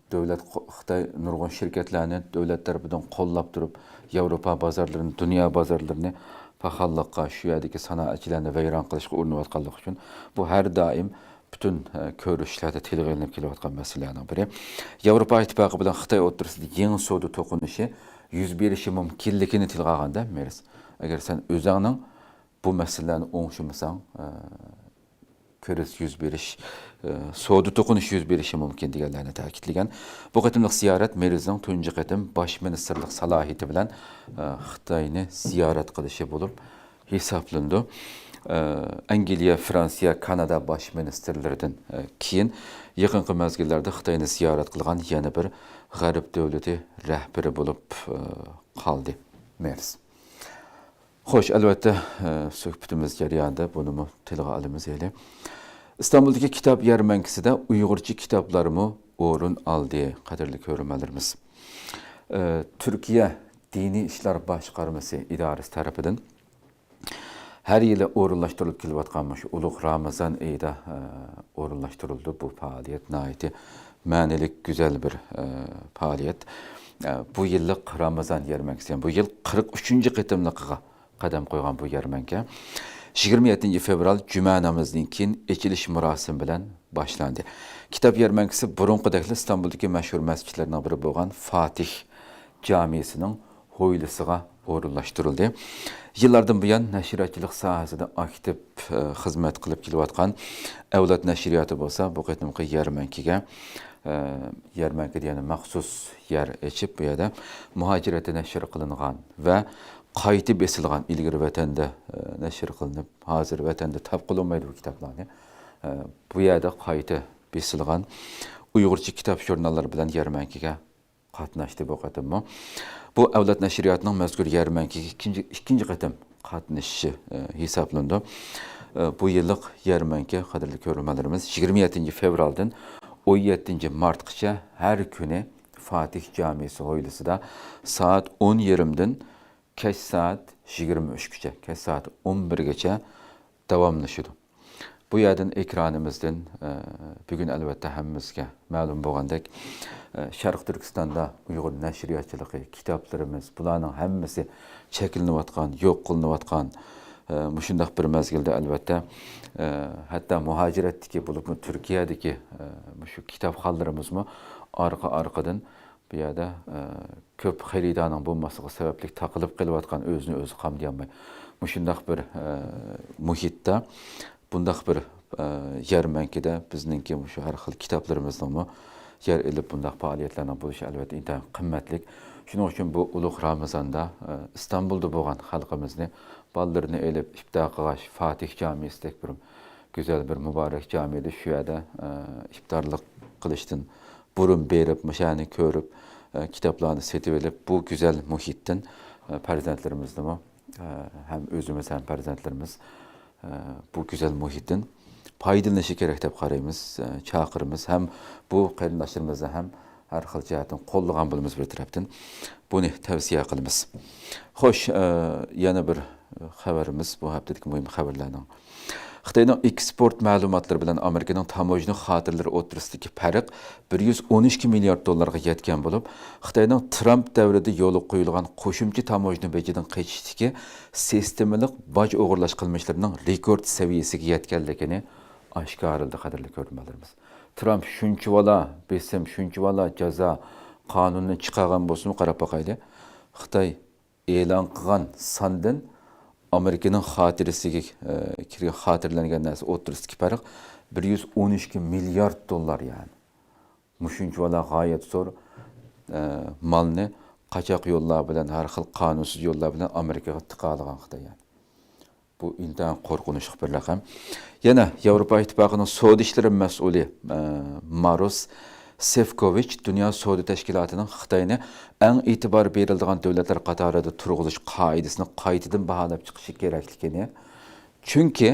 دۆلەت خو-، خىتاي نۇرغۇن شىركەتلەرنى دۆلەت تەرىپىدىن قوللاپ تۇرۇپ، ياۋروپا بازارلىرىنى، دۇنيا بازارلىرىنى پاخاللىققا، شۇ يەردىكى سانائەتچىلەرنى ۋەيران قىلىشقا ئۇرۇنۇۋاتقانلىقى ئۈچۈن، بۇ ھەر دائىم پۈتۈن، ئە، كۆرۈشۈشلەردە تىلغا ئېلىنىپ كېلىۋاتقان مەسىلىلەرنىڭ بىرى. ياۋروپا ئىتتىپاقى بىلەن خىتاي ئوتتۇرىسىدا يېڭى سودا توقۇنۇشى يۈز بېرىشى مۇمكىنلىكىنى تىلغا ئالغاندا، مېرس، ئەگەر سەن ئۆزۈڭنىڭ بۇ مەسىلىلەرنى ئوڭشىمىساڭ، ئە، كىرىز يۈز بېرىش، ئە، سودا توقۇنۇش يۈز بېرىشى مۇمكىن دېگەنلەرنى تەكىتلىگەن. بۇ قېتىملىق زىيارەت مېرزنىڭ تۇنجى قېتىم باش مىنىستىرلىق سالاھىيىتى بىلەن، ئە، خىتاينى زىيارەت قىلىشى بولۇپ ھېسابلىنىدۇ. ئە، ئەنگلىيە، فرانسىيە، كانادا باش مىنىستىرلىرىدىن، ئە، كېيىن يېقىنقى مەزگىللەردە خىتاينى زىيارەت قىلغان يەنە بىر غەرب دۆلىتى رەھبىرى بولۇپ، ئە، قالدى مېرز. خوش، ئەلۋەتتە، ئە، سۆھبىتىمىز جەريانىدا بۇنىمۇ تىلغا ئالىمىز ھېلى. ئىستانبۇلدىكى كىتاب يەرمەنكىسىدە ئۇيغۇرچە كىتابلارمۇ ئورۇن ئالدى، قەدىرلىك كۆرۈرمەنلىرىمىز. ئە، تۈركىيە دىنىي ئىشلار باشقارمىسى ئىدارىسى تەرىپىدىن ھەر يىلى ئورۇنلاشتۇرۇلۇپ كېلىۋاتقان مۇشۇ ئۇلۇغ رامىزان ئېيىدا، ئە، ئورۇنلاشتۇرۇلىدۇ. بۇ پائالىيەت ناھايىتى مەنىلىك، گۈزەل بىر، ئە، پائالىيەت. ئە، بۇ يىللىق رامىزان يەرمەنكىسى، بۇ يىل قىرىق ئۈچىنچى قېتىملىقىغا قەدەم قويغان بۇ يەرمەنكە يىگىرمە يەتتىنچى فېۋرال جۈمە نامىزىدىن كېيىن ئېچىلىش مۇراسىمى بىلەن باشلاندى. كىتاب يەرمەنكىسى بۇرۇنقىدەكلا ئىستانبۇلدىكى مەشھۇر مەسچىتلەرنىڭ بىرى بولغان فاتىھ جامىسىنىڭ ھويلىسىغا ئورۇنلاشتۇرۇلدى. يىللاردىن بۇيان نەشرىياتچىلىق ساھەسىدە ئاكتىپ، ئە، خىزمەت قىلىپ كېلىۋاتقان ئەۋلاد نەشرىياتى بولسا بۇ قېتىمقى يەرمەنكىگە، ئە، يەرمەنكىدە يەنە مەخسۇس يەر ئېچىپ، بۇ يەردە مۇھاجىرەتتە نەشر قىلىنغان ۋە قايتا بېسىلغان، ئىلگىرى ۋەتەندە، ئە، نەشر قىلىنىپ، ھازىر ۋەتەندە تاپ قىلىنمايدۇ بۇ كىتابلارنى. ئە، بۇ يەردە قايتا بېسىلغان ئۇيغۇرچە كىتاب ژۇرناللار بىلەن يەرمەنكىگە قاتناشتى بۇ قېتىممۇ. بۇ ئەۋلاد نەشرىياتىنىڭ مەزكۇر يەرمەنكىگە ئىككىنچى، ئىككىنچى قېتىم قاتنىشىشى، ئە، ھېسابلىنىدۇ. ئە، بۇ يىللىق يەرمەنكە، قەدىرلىك كۆرۈرمەنلىرىمىز، يىگىرمە يەتتىنچى فېۋرالدىن ئون يەتتىنچى مارتقىچە ھەر كۈنى فاتىھ جامىسى ھويلىسىدا سائەت ئون يېرىمدىن كەچ سائەت يىگىرمە ئۈچكىچە، كەچ سائەت ئون بىرگىچە داۋاملىشىدۇ. بۇ يەردىن ئېكرانىمىزدىن، ئە، بۈگۈن ئەلۋەتتە ھەممىمىزگە مەلۇم بولغاندەك، ئە، شەرقىي تۈركىستاندا ئۇيغۇر نەشرىياتچىلىقى، كىتابلىرىمىز، بۇلارنىڭ ھەممىسى چەكلىنىۋاتقان، يوق قىلىنىۋاتقان، ئە، مۇشۇنداق بىر مەزگىلدە ئەلۋەتتە، ئە، ھەتتا مۇھاجىرەتتىكى، بولۇپمۇ تۈركىيەدىكى، ئە، مۇشۇ كىتابخانلىرىمىزمۇ ئارقا-ئارقىدىن بۇ يەردە، ئە، كۆپ خېرىدارنىڭ بولماسلىقى سەۋەبلىك تاقىلىپ قېلىۋاتقان، ئۆزىنى ئۆزى قامدىيالماي. مۇشۇنداق بىر، ئە، مۇھىتتا، بۇنداق بىر، ئە، يەرمەنكىدە بىزنىڭكى مۇشۇ ھەر خىل كىتابلىرىمىزنىڭمۇ يەر ئېلىپ بۇنداق پائالىيەتلەرنىڭ بولۇشى ئەلۋەتتە ئىنتايىن قىممەتلىك. شۇنىڭ ئۈچۈن بۇ ئۇلۇغ رامىزاندا، ئە، ئىستانبۇلدا بولغان خەلقىمىزنى، بالىلىرىنى ئېلىپ ئىپتار قىلغاچ، فاتىھ جامىسىدەك بىر گۈزەل بىر مۇبارەك جامىدە شۇ يەردە، ئە، ئىپتارلىق قىلىشتىن بۇرۇن بېرىپ، مۇشۇ يەرنى كۆرۈپ، ئە، كىتابلارنى سېتىۋېلىپ، بۇ گۈزەل مۇھىتتىن، ئە، پەرزەنتلىرىمىزنىمۇ، ئە، ھەم ئۆزىمىز، ھەم پەرزەنتلىرىمىز، ئە، بۇ گۈزەل مۇھىتتىن پايدىلىنىشى كېرەك دەپ قارايمىز، ئە، چاقىرىمىز. ھەم بۇ قېرىنداشلىرىمىزنى ھەم ھەر خىل جەھەتتىن قوللىغان بولىمىز بىر تەرەپتىن. بۇنى تەۋسىيە قىلىمىز. خوش، ئە، يەنە بىر خەۋىرىمىز، بۇ ھەپتىدىكى مۇھىم خەۋەرلەرنىڭ. خىتاينىڭ ئېكسپورت مەلۇماتلىرى بىلەن ئامېرىكىنىڭ تاموژنا خاتىرىلىرى ئوتتۇرىسىدىكى پەرق بىر يۈز ئون ئىككى مىليارد دوللارغا يەتكەن بولۇپ، خىتاينىڭ ترامپ دەۋرىدە يولغا قويۇلغان قوشۇمچە تاموژنا بېجىدىن قېچىشتىكى سىستېمىلىق باج ئوغرىلاش قىلمىشلىرىنىڭ رېكورت سەۋىيەسىگە يەتكەنلىكىنى ئاشكارىلىدى، قەدىرلىك كۆرۈرمەنلىرىمىز. ترامپ شۇنچىۋالا بېسىم، شۇنچىۋالا جازا قانۇنىنى چىقارغان بولسىمۇ، قاراپ باقايلى. خىتاي ئېلان قىلغان ساندىن ئامېرىكىنىڭ خاتىرىسىگە، ئە، كىرگەن، خاتىرىلەنگەن نەرسە ئوتتۇرىسىدىكى پەرق بىر يۈز ئون ئىككى مىليارد دوللار، يەنى. مۇشۇنچىۋالا غايەت زور، ئە، مالنى قاچاق يوللار بىلەن، ھەر خىل قانۇنسىز يوللار بىلەن ئامېرىكىغا تىقالىغان خىتاي، يەنى. بۇ ئىنتايىن قورقۇنچلۇق بىر رەقەم. يەنە ياۋروپا ئىتتىپاقىنىڭ سودا ئىشلىرى مەسئۇلى، ئە، ماروس سېفكوۋىچ دۇنيا سودا تەشكىلاتىنىڭ خىتاينى ئەڭ ئېتىبار بېرىلىدىغان دۆلەتلەر قاتارىدا تۇرغۇزۇش قائىدىسىنى قايتىدىن باھالاپ چىقىشى كېرەكلىكىنى، چۈنكى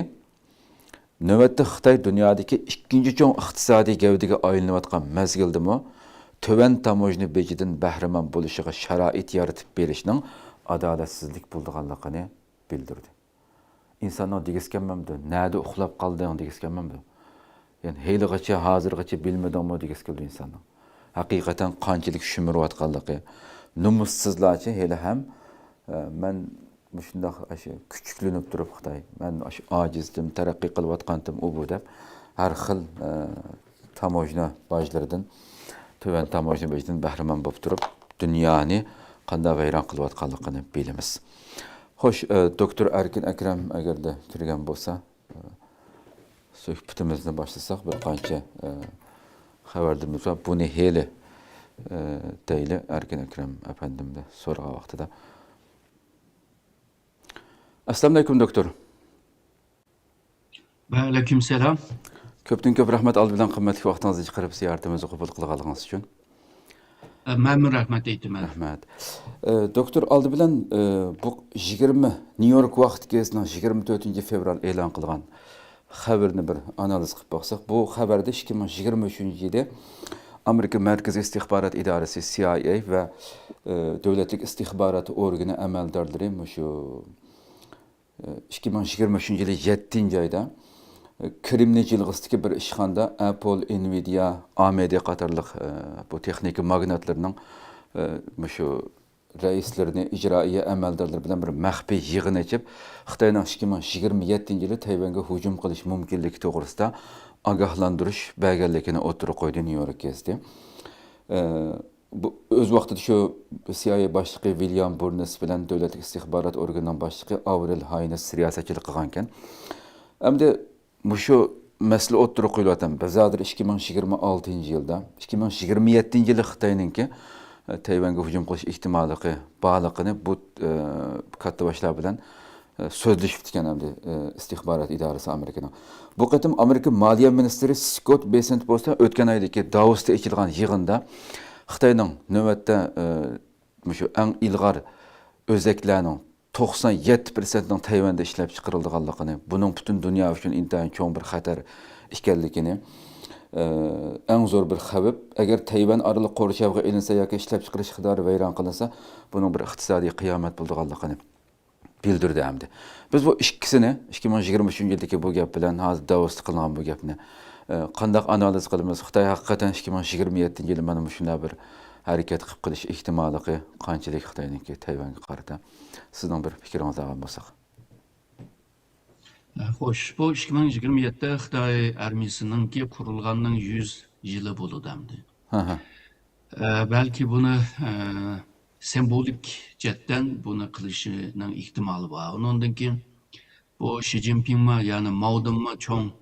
نۆۋەتتە خىتاي دۇنيادىكى ئىككىنچى چوڭ ئىقتىسادىي گەۋدىگە ئايلىنىۋاتقان مەزگىلدىمۇ تۆۋەن تاموژنا بېجىدىن بەھرىمەن بولۇشىغا شارائىت يارىتىپ بېرىشنىڭ ئادالەتسىزلىك بولىدىغانلىقىنى بىلدۈردى. ئىنساننىڭ دېگۈسى كەلمەمدۇ؟ نەدە ئۇخلاپ قالدىڭ دېگۈسى كەلمەمدۇ؟ يەنى ھېلىغىچە، ھازىرغىچە بىلمىدىڭمۇ دېگۈسى كېلىدۇ ئىنساننىڭ. ھەقىقەتەن قانچىلىك شۈمۈرۈۋاتقانلىقى، نومۇسسىزلارچە ھېلى ھەم، ئە، مەن مۇشۇنداق ئاشۇ كۈچۈكلىنىپ تۇرۇپ خىتاي، مەن ئاشۇ ئاجىزدىم، تەرەققىي قىلىۋاتقانتىم ئۇ بۇ دەپ، ھەر خىل، ئە، تاموژنا باجلىرىدىن، تۆۋەن تاموژنا باجىدىن بەھرىمەن بولۇپ تۇرۇپ، دۇنيانى قانداق ۋەيران قىلىۋاتقانلىقىنى بىلىمىز. خوش، ئە، دوكتور ئەركىن ئەكرەم ئەگەردە كىرگەن بولسا، ئە، سۆھبىتىمىزنى باشلىساق، بىر قانچە، ئە، خەۋەرلىرىمىز بار. بۇنى ھېلى، ئە، دەيلى، ئەركىن ئەكرەم ئەپەندىمدە سورىغان ۋاقتىدا. ئەسسالامۇئەلەيكۇم، دوكتور. ۋەئەلەيكۇم سالام. كۆپتىن كۆپ رەھمەت، ئالدى بىلەن قىممەتلىك ۋاقتىڭىزنى چىقىرىپ زىيارىتىمىزنى قوبۇل قىلغانلىقىڭىز ئۈچۈن. ئە، مەنمۇ رەھمەت ئېيتىمەن. رەھمەت. ئە، دوكتور، ئالدى بىلەن، ئە، بۇ يىگىرمە، نيۇ يورك ۋاقتى گېزىتىنىڭ يىگىرمە تۆتىنچى فېۋرال ئېلان قىلغان خەۋىرىنى بىر ئانالىز قىلىپ باقساق، بۇ خەۋەردە ئىككى مىڭ يىگىرمە ئۈچىنچى يىلى ئامېرىكا مەركىزىي ئىستىخبارات ئىدارىسى، سى ئاي ئەي ۋە، ئە، دۆلەتلىك ئىستىخبارات ئورگىنى ئەمەلدارلىرى مۇشۇ ئىككى مىڭ يىگىرمە ئۈچىنچى يىلى يەتتىنچى ئايدا، كرېمنىي جىلغىسىدىكى بىر ئىشخانىدا ئەپل، ئىنۋىدىيا، ئامېدى قاتارلىق، بۇ تېخنىكا ماگناتلىرىنىڭ ئە، مۇشۇ رەئىسلىرىنى، ئىجرائىيە ئەمەلدارلىرى بىلەن بىر مەخپىي يىغىن ئېچىپ، خىتاينىڭ ئىككى مىڭ يىگىرمە يەتتىنچى يىلى تەيۋەنگە ھۇجۇم قىلىش مۇمكىنلىكى توغرىسىدا ئاگاھلاندۇرۇش بەرگەنلىكىنى ئوتتۇرىغا قويدى نيۇ يورك گېزىتى. ئە، بۇ، ئۆز ۋاقتىدا شۇ سىئايئې باشلىقى ۋىليام بۇرنس بىلەن دۆلەتلىك ئىستىخبارات ئورگىنىنىڭ باشلىقى ئاۋرېل ھاينس رىياسەتچىلىك قىلغانىكەن. ئەمدى مۇشۇ مەسىلە ئوتتۇرىغا قويۇلۇۋاتىدۇ. بىز ھازىر ئىككى مىڭ يىگىرمە ئالتىنچى يىلدا، ئىككى مىڭ يىگىرمە يەتتىنچى يىلى خىتاينىڭكى، ئە، تەيۋەنگە ھۇجۇم قىلىش ئېھتىماللىقى بارلىقىنى بۇ، ئە، كاتتا باشلار بىلەن، ئە، سۆزلىشىپتىكەن ئەمدى، ئە، ئىستىخبارات ئىدارىسى ئامېرىكىنىڭ. بۇ قېتىم ئامېرىكا مالىيە مىنىستىرى سكوت بېسېنت بولسا ئۆتكەن ئايدىكى داۋوستا ئېچىلغان يىغىندا خىتاينىڭ نۆۋەتتە، ئە، مۇشۇ ئەڭ ئىلغار ئۆزەكلەرنىڭ توقسان يەتتە پىرسەنتنىڭ تەيۋەندە ئىشلەپچىقىرىلىدىغانلىقىنى، بۇنىڭ پۈتۈن دۇنيا ئۈچۈن ئىنتايىن چوڭ بىر خەتەر ئىكەنلىكىنى، ئە، ئەڭ زور بىر خەۋپ، ئەگەر تەيۋەن ئارىلىق قورشاۋغا ئېلىنسا ياكى ئىشلەپچىقىرىش ئىقتىدارى ۋەيران قىلىنسا، بۇنىڭ بىر ئىقتىسادىي قىيامەت بولىدىغانلىقىنى بىلدۈردى ئەمدى. بىز بۇ ئىككىسىنى، ئىككى مىڭ يىگىرمە ئۈچىنچى يىلدىكى بۇ گەپ بىلەن ھازىر داۋوستا قىلىنغان بۇ گەپنى، ئە، قانداق ئانالىز قىلىمىز؟ خىتاي ھەقىقەتەن ئىككى مىڭ يىگىرمە يەتتىنچى يىلى مانا مۇشۇنداق بىر ھەرىكەت قىلىپ قېلىش ئېھتىماللىقى قانچىلىك خىتاينىڭكى تەيۋەنگە قارىتا؟ سىزنىڭ بىر پىكرىڭىزنى ئالغان بولساق. ئە، خوش، بۇ ئىككى مىڭ يىگىرمە يەتتە خىتاي ئارمىيىسىنىڭكى قۇرۇلغاننىڭ يۈز يىلى بولىدۇ ئەمدى. ھە، ھە. ئە، بەلكى بۇنى، ئە، سىمۋولىك جەھەتتىن بۇنى قىلىشىنىڭ ئېھتىمالى بار. ئۇنىڭدىن كېيىن بۇ شى جىنپىڭمۇ، يەنى ماۋدىنمۇ چوڭ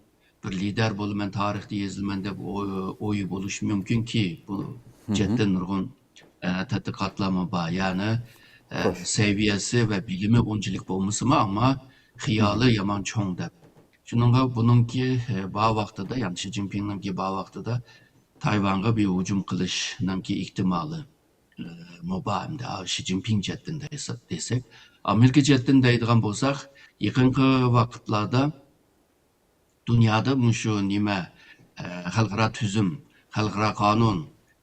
بىر لىدەر بولىمەن، تارىختا يېزىلىمەن دەپ ئو-، ئويى بولۇشى مۇمكىنكى، بۇ جەھەتتىن نۇرغۇن، ئە، تەتقىقاتلارمۇ بار. يەنى، ئە، سەۋىيەسى ۋە بىلىمى ئۇنچىلىك بولمىسىمۇ، ئەمما خىيالى يامان چوڭ دەپ. شۇنىڭغا بۇنىڭكى، ئە، بار ۋاقتىدا، يەنى شى جىنپىڭنىڭكى بار ۋاقتىدا تايۋانغا بىر ھۇجۇم قىلىشنىڭكى ئېھتىمالى، ئە، مۇ بار ئەمدى، ئا، شى جىنپىڭ جەھەتتىن دەيسە-، دېسەك. ئامېرىكا جەھەتتىن دەيدىغان بولساق، يېقىنقى ۋاقىتلاردا دۇنيادا مۇشۇ نېمە، ئە، خەلقئارا تۈزۈم، خەلقئارا قانۇن،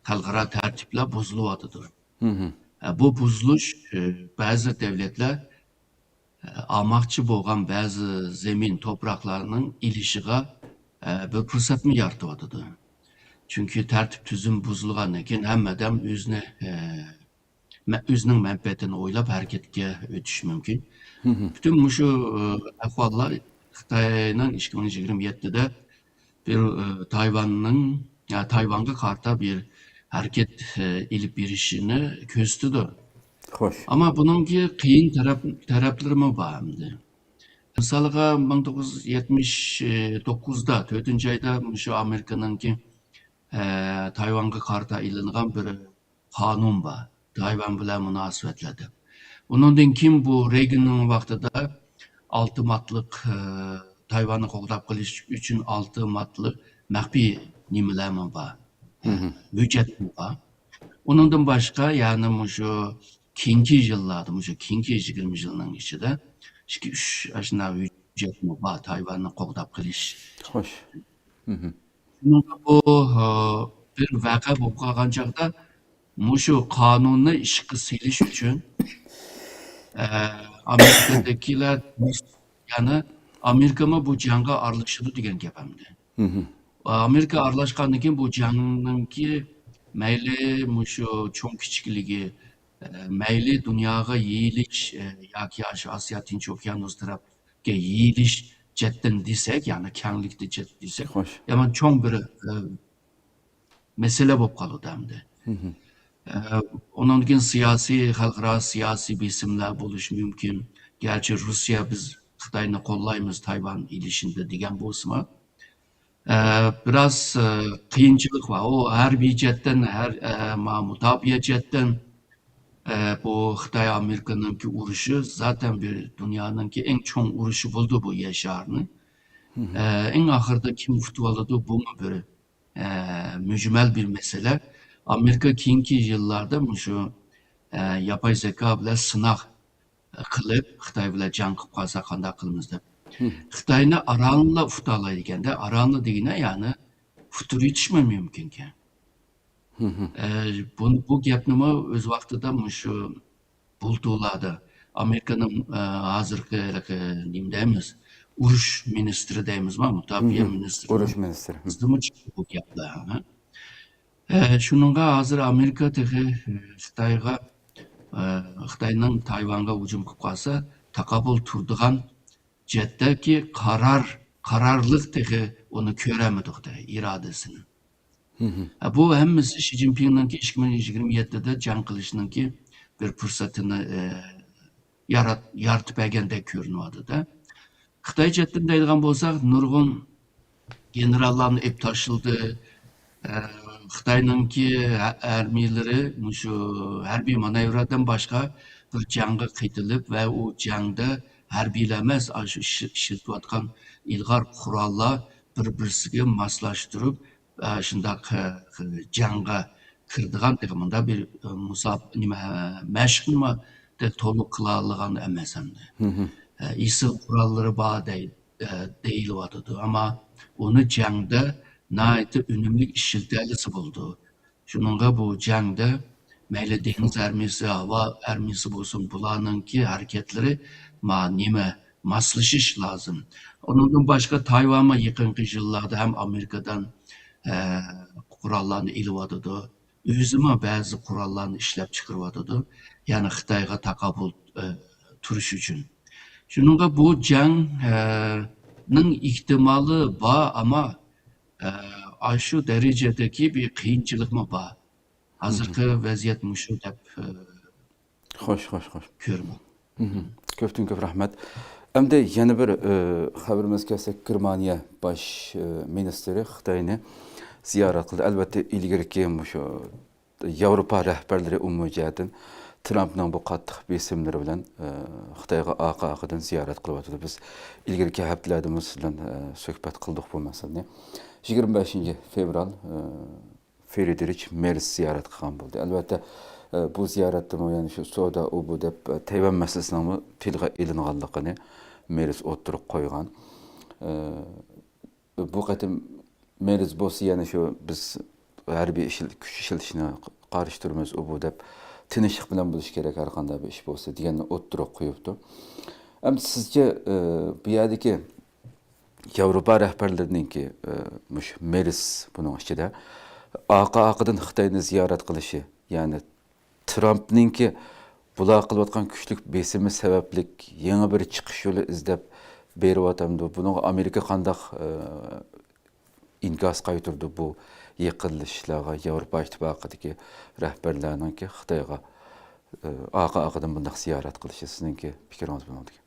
خەلقئارا تەرتىپلەر بۇزۇلۇۋاتىدۇ. ئە، بۇ بۇزۇلۇش، ئە، بەزى دەۋلەتلەر، ئە، ئالماقچى بولغان بەزى زېمىن، توپراقلارنىڭ ئېلىشىغا، ئە، بىر پۇرسەتمۇ يارىتىۋاتىدۇ. چۈنكى تەرتىپ تۈزۈم بۇزۇلغاندىن كېيىن ھەممە ئادەم ئۆزىنى، ئە، مە-، ئۆزىنىڭ مەنپەئەتىنى ئويلاپ ھەرىكەتكە ئۆتۈشى مۇمكىن. پۈتۈن مۇشۇ، ئە، ئەھۋاللار خىتاينىڭ ئىككى مىڭ يىگىرمە يەتتىدە بىر، ئە، تايۋاننىڭ، يا، تايۋانغا قارىتا بىر ھەرىكەت، ئە، ئېلىپ بېرىشىنى كۆرسىتىدۇ. خوش. ئەمما بۇنىڭكى قىيىن تەرەپ، تەرەپلىرىمۇ بار ئەمدى. مىسالغا، مىڭ توققۇز يۈز يەتمىش توققۇزدا، تۆتىنچى ئايدا مۇشۇ ئامېرىكىنىڭكى، ئە، تايۋانغا قارىتا ئېلىنغان بىر قانۇن بار، تايۋان بىلەن مۇناسىۋەتلەردە. ئۇنىڭدىن كېيىن بۇ رېيگاننىڭ ۋاقتىدا ئالتە ماددىلىق، ئە، تايۋاننى قوغداپ قېلىش ئۈچۈن ئالتە ماددىلىق مەخپىي نېمىلەرمۇ بار، ھۆججەتمۇ بار. ئۇنىڭدىن باشقا، يەنى مۇشۇ كېيىنكى يىللاردا، مۇشۇ كېيىنكى يىگىرمە يىلنىڭ ئىچىدە ئىككى، ئۈچ ئاشۇنداق ھۆججەتمۇ بار، تايۋاننى قوغداپ قېلىش. خوش. شۇنىڭغا بۇ، ئە، بىر ۋەقە بولۇپ قالغان چاغدا مۇشۇ قانۇننى ئىشقا سېلىش ئۈچۈن، ئە، ئامېرىكىدىكىلەر، يەنى ئامېرىكىمۇ بۇ جەڭگە ئارىلىشىدۇ دېگەن گەپ ئەمدى. ئامېرىكا ئارىلاشقاندىن كېيىن بۇ جەڭنىڭكى مەيلى مۇشۇ چوڭ كىچىكلىكى، ئە، مەيلى دۇنياغا يېيىلىش، ئە، ياكى ئاشۇ ئاسىيا تىنچ ئوكيانۇس تەرەپكە يېيىلىش جەھەتتىن دېسەك، يەنى كەڭلىكتە جەھەت دېسەك، خوش، يامان چوڭ بىر، ئە، مەسىلە بولۇپ قالىدۇ ئەمدى. ئە، ئۇنىڭدىن كېيىن سىياسىي، خەلقئارا سىياسىي بېسىملار بولۇشى مۇمكىن. گەرچە رۇسىيە بىز خىتاينى قوللايمىز تايۋان ئېلىشىندا دېگەن بولسىمۇ، ئە، بىراز، ئە، قىيىنچىلىق بار. ئۇ ھەربىي جەھەتتىن، ھەر، ئە، ما-، مۇداپىئە جەھەتتىن، ئە، بۇ خىتاي ئامېرىكىنىڭكى ئۇرۇشى زاتەن بىر دۇنيانىڭكى ئەڭ چوڭ ئۇرۇشى بولدى بۇ يەر شارىنىڭ. ئە، ئەڭ ئاخىرىدا كىم ئۇتۇۋالىدۇ، بۇمۇ بىر، ئە، مۈجمەل بىر مەسىلە. ئامېرىكا كېيىنكى يىللاردا مۇشۇ، ئە، ياپاي زېكا بىلەن سىناق قىلىپ، خىتاي بىلەن جەڭ قىلىپ قالسا قانداق قىلىمىز دەپ. خىتاينى ئارانلا ئۇتالايدىكەندە، ئارانلا دېگىنە، يەنى ئۇتتۇرۇۋېتىشمۇ مۇمكىنكەن. ئە، بۇ، بۇ گەپنىمۇ ئۆز ۋاقتىدا مۇشۇ بۇلتۇرلاردا ئامېرىكىنىڭ، ئە، ھازىرقى ھېلىقى نېمە دەيمىز، ئۇرۇش مىنىستىرى دەيمىزما، مۇداپىئە مىنىستىرى، ئۇرۇش مىنىستىرى. بىزدىمۇ چىقتى بۇ گەپلەر، ھە؟ ئە، شۇنىڭغا ھازىر ئامېرىكا تېخى، ئە، خىتايغا، ئە، خىتاينىڭ تايۋانغا ھۇجۇم قىلىپ قالسا، تاقابىل تۇرىدىغان جەھەتتىكى قارار، قارارلىق تېخى ئۇنى كۆرەلمىدۇق تېخى، ئىرادىسىنى. ئە، بۇ ھەممىسى شى جىنپىڭنىڭكى ئىككى مىڭ يىگىرمە يەتتىدە جەڭ قىلىشنىڭكى بىر پۇرسىتىنى، ئە، يارات-، يارىتىپ بەرگەندەك كۆرۈنۈۋاتىدۇ. خىتاي جەھەتتىن دەيدىغان بولساق، نۇرغۇن گېنېراللارنى ئېلىپ تاشلىدى. ئە، خىتاينىڭكى ھە-، ھەربىيلىرى مۇشۇ ھەربىي مانېۋىردىن باشقا بىر جەڭگە قېتىلىپ ۋە ئۇ جەڭدە ھەربىيلەر ئەمەس، ئاشۇ ئىش-، ئىشلىتىۋاتقان ئىلغار قوراللار بىر-بىرسىگە ماسلاشتۇرۇپ، ئە، شۇنداق، ئە، جەڭگە كىرىدىغان تېخى مۇنداق بىر، ئە، مۇساب-، نېمە، مەشىق نېمە، دەپ تولۇق قىلالىغان ئەمەس ئەمدى. ئە، ئېسىل قوراللىرى بار دەي-، ئە، دېيىلىۋاتىدۇ. ئەمما ئۇنى جەڭدە ناھايىتى ئۈنۈملۈك ئىشلىتەلىسە بولىدۇ. شۇنىڭغا بۇ جەڭدە مەيلى دېڭىز ئارمىيەسى، ھاۋا ئارمىيەسى بولسۇن، بۇلارنىڭكى ھەرىكەتلىرى ما-، نېمە، ماسلىشىش لازىم. ئۇنىڭدىن باشقا تايۋانمۇ يېقىنقى يىللاردا ھەم ئامېرىكىدىن، ئە، قوراللارنى ئېلىۋاتىدۇ. ئۆزىمۇ بەزى قوراللارنى ئىشلەپ چىقىرىۋاتىدۇ. يەنى خىتايغا تاقابىل، ئە، تۇرۇش ئۈچۈن. شۇنىڭغا بۇ جەڭ، ئە، نىڭ ئېھتىمالى بار، ئەمما، ئە، ئاشۇ دەرىجىدىكى بىر قىيىنچىلىقمۇ بار. ھازىرقى ۋەزىيەت مۇشۇ دەپ، ئە، خوش، خوش، خوش. كۆرىمەن. مھم. كۆپتىن كۆپ رەھمەت. ئەمدى يەنە بىر، ئە، خەۋىرىمىزگە كەلسەك، گېرمانىيە باش، ئە، مىنىستىرى خىتاينى زىيارەت قىلدى. ئەلۋەتتە، ئىلگىرىكى مۇشۇ ياۋروپا رەھبەرلىرى ئومۇمىي جەھەتتىن ترامپنىڭ بۇ قاتتىق بېسىملىرى بىلەن، ئە، خىتايغا ئارقا-ئارقىدىن زىيارەت قىلىۋاتىدۇ. بىز ئىلگىرىكى ھەپتىلەردىمۇ سىز بىلەن، ئە، سۆھبەت قىلدۇق بۇ مەسىلىنى. يىگىرمە بەشىنچى فېۋرال، ئە، فرېدېرىچ مېرس زىيارەت قىلغان بولدى. ئەلۋەتتە، ئە، بۇ زىيارەتتىمۇ يەنە شۇ سودا، ئۇ بۇ دەپ، ئە، تەيۋەن مەسىلىسىنىڭمۇ تىلغا ئېلىنغانلىقىنى مېرس ئوتتۇرىغا قويغان. ئە، بۇ قېتىم مېرس بولسا يەنە شۇ بىز ھەربىي ئىشل-، كۈچ ئىشلىتىشنى قارشى تۇرىمىز، ئۇ بۇ دەپ تىنچلىق بىلەن بولۇشى كېرەك ھەر قانداق بىر ئىش بولسا دېگەننى ئوتتۇرىغا قويۇپتۇ. ئەمدى سىزچە، ئە، بۇ يەردىكى ياۋروپا رەھبەرلىرىنىڭكى، ئە، مۇشۇ مېرس بۇنىڭ ئىچىدە ئارقا-ئارقىدىن خىتاينى زىيارەت قىلىشى، يەنى ترامپنىڭكى بۇلار قىلىۋاتقان كۈچلۈك بېسىمى سەۋەبلىك يېڭى بىر چىقىش يولى ئىزدەپ بېرىۋاتامدۇ؟ بۇنىڭغا ئامېرىكا قانداق، ئە، ئىنكاس قايتۇرىدۇ بۇ يېقىنلىشىشلارغا ياۋروپا ئىتتىپاقىدىكى رەھبەرلەرنىڭكى خىتايغا، ئە، ئارقا-ئارقىدىن بۇنداق زىيارەت قىلىشى؟ سىزنىڭكى پىكرىڭىز بۇنىڭدىكى؟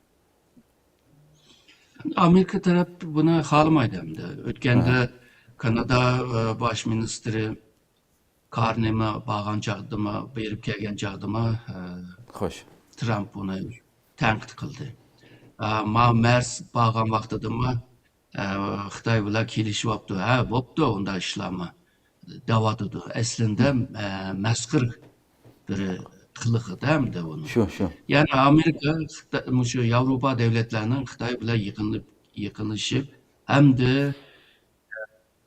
ئامېرىكا تەرەپ بۇنى خالىمايدۇ ئەمدى. ئۆتكەندە كانادا، ئە، باش مىنىستىرى كارنېما بارغان چاغدىمۇ، بېرىپ كەلگەن چاغدىمۇ، ئە، خوش. ترامپ ئۇنى تەنقىد قىلدى. ئە، ما مەرس بارغان ۋاقتىدىمۇ، ئە، خىتاي بىلەن كېلىشىۋاپتۇ. ھە، بوپتۇ، ئۇنداق ئىشلارمۇ دەۋاتىدۇ. ئەسلىندە، ئە، مەسخىرە بىر قىلىقىدا ئەمدى ئۇنىڭ. شۇ، شۇ. يەنى ئامېرىكا، خىتا-، مۇشۇ ياۋروپا دۆلەتلەرنىڭ خىتاي بىلەن يېقىنلىپ-، يېقىنلىشىپ ھەمدە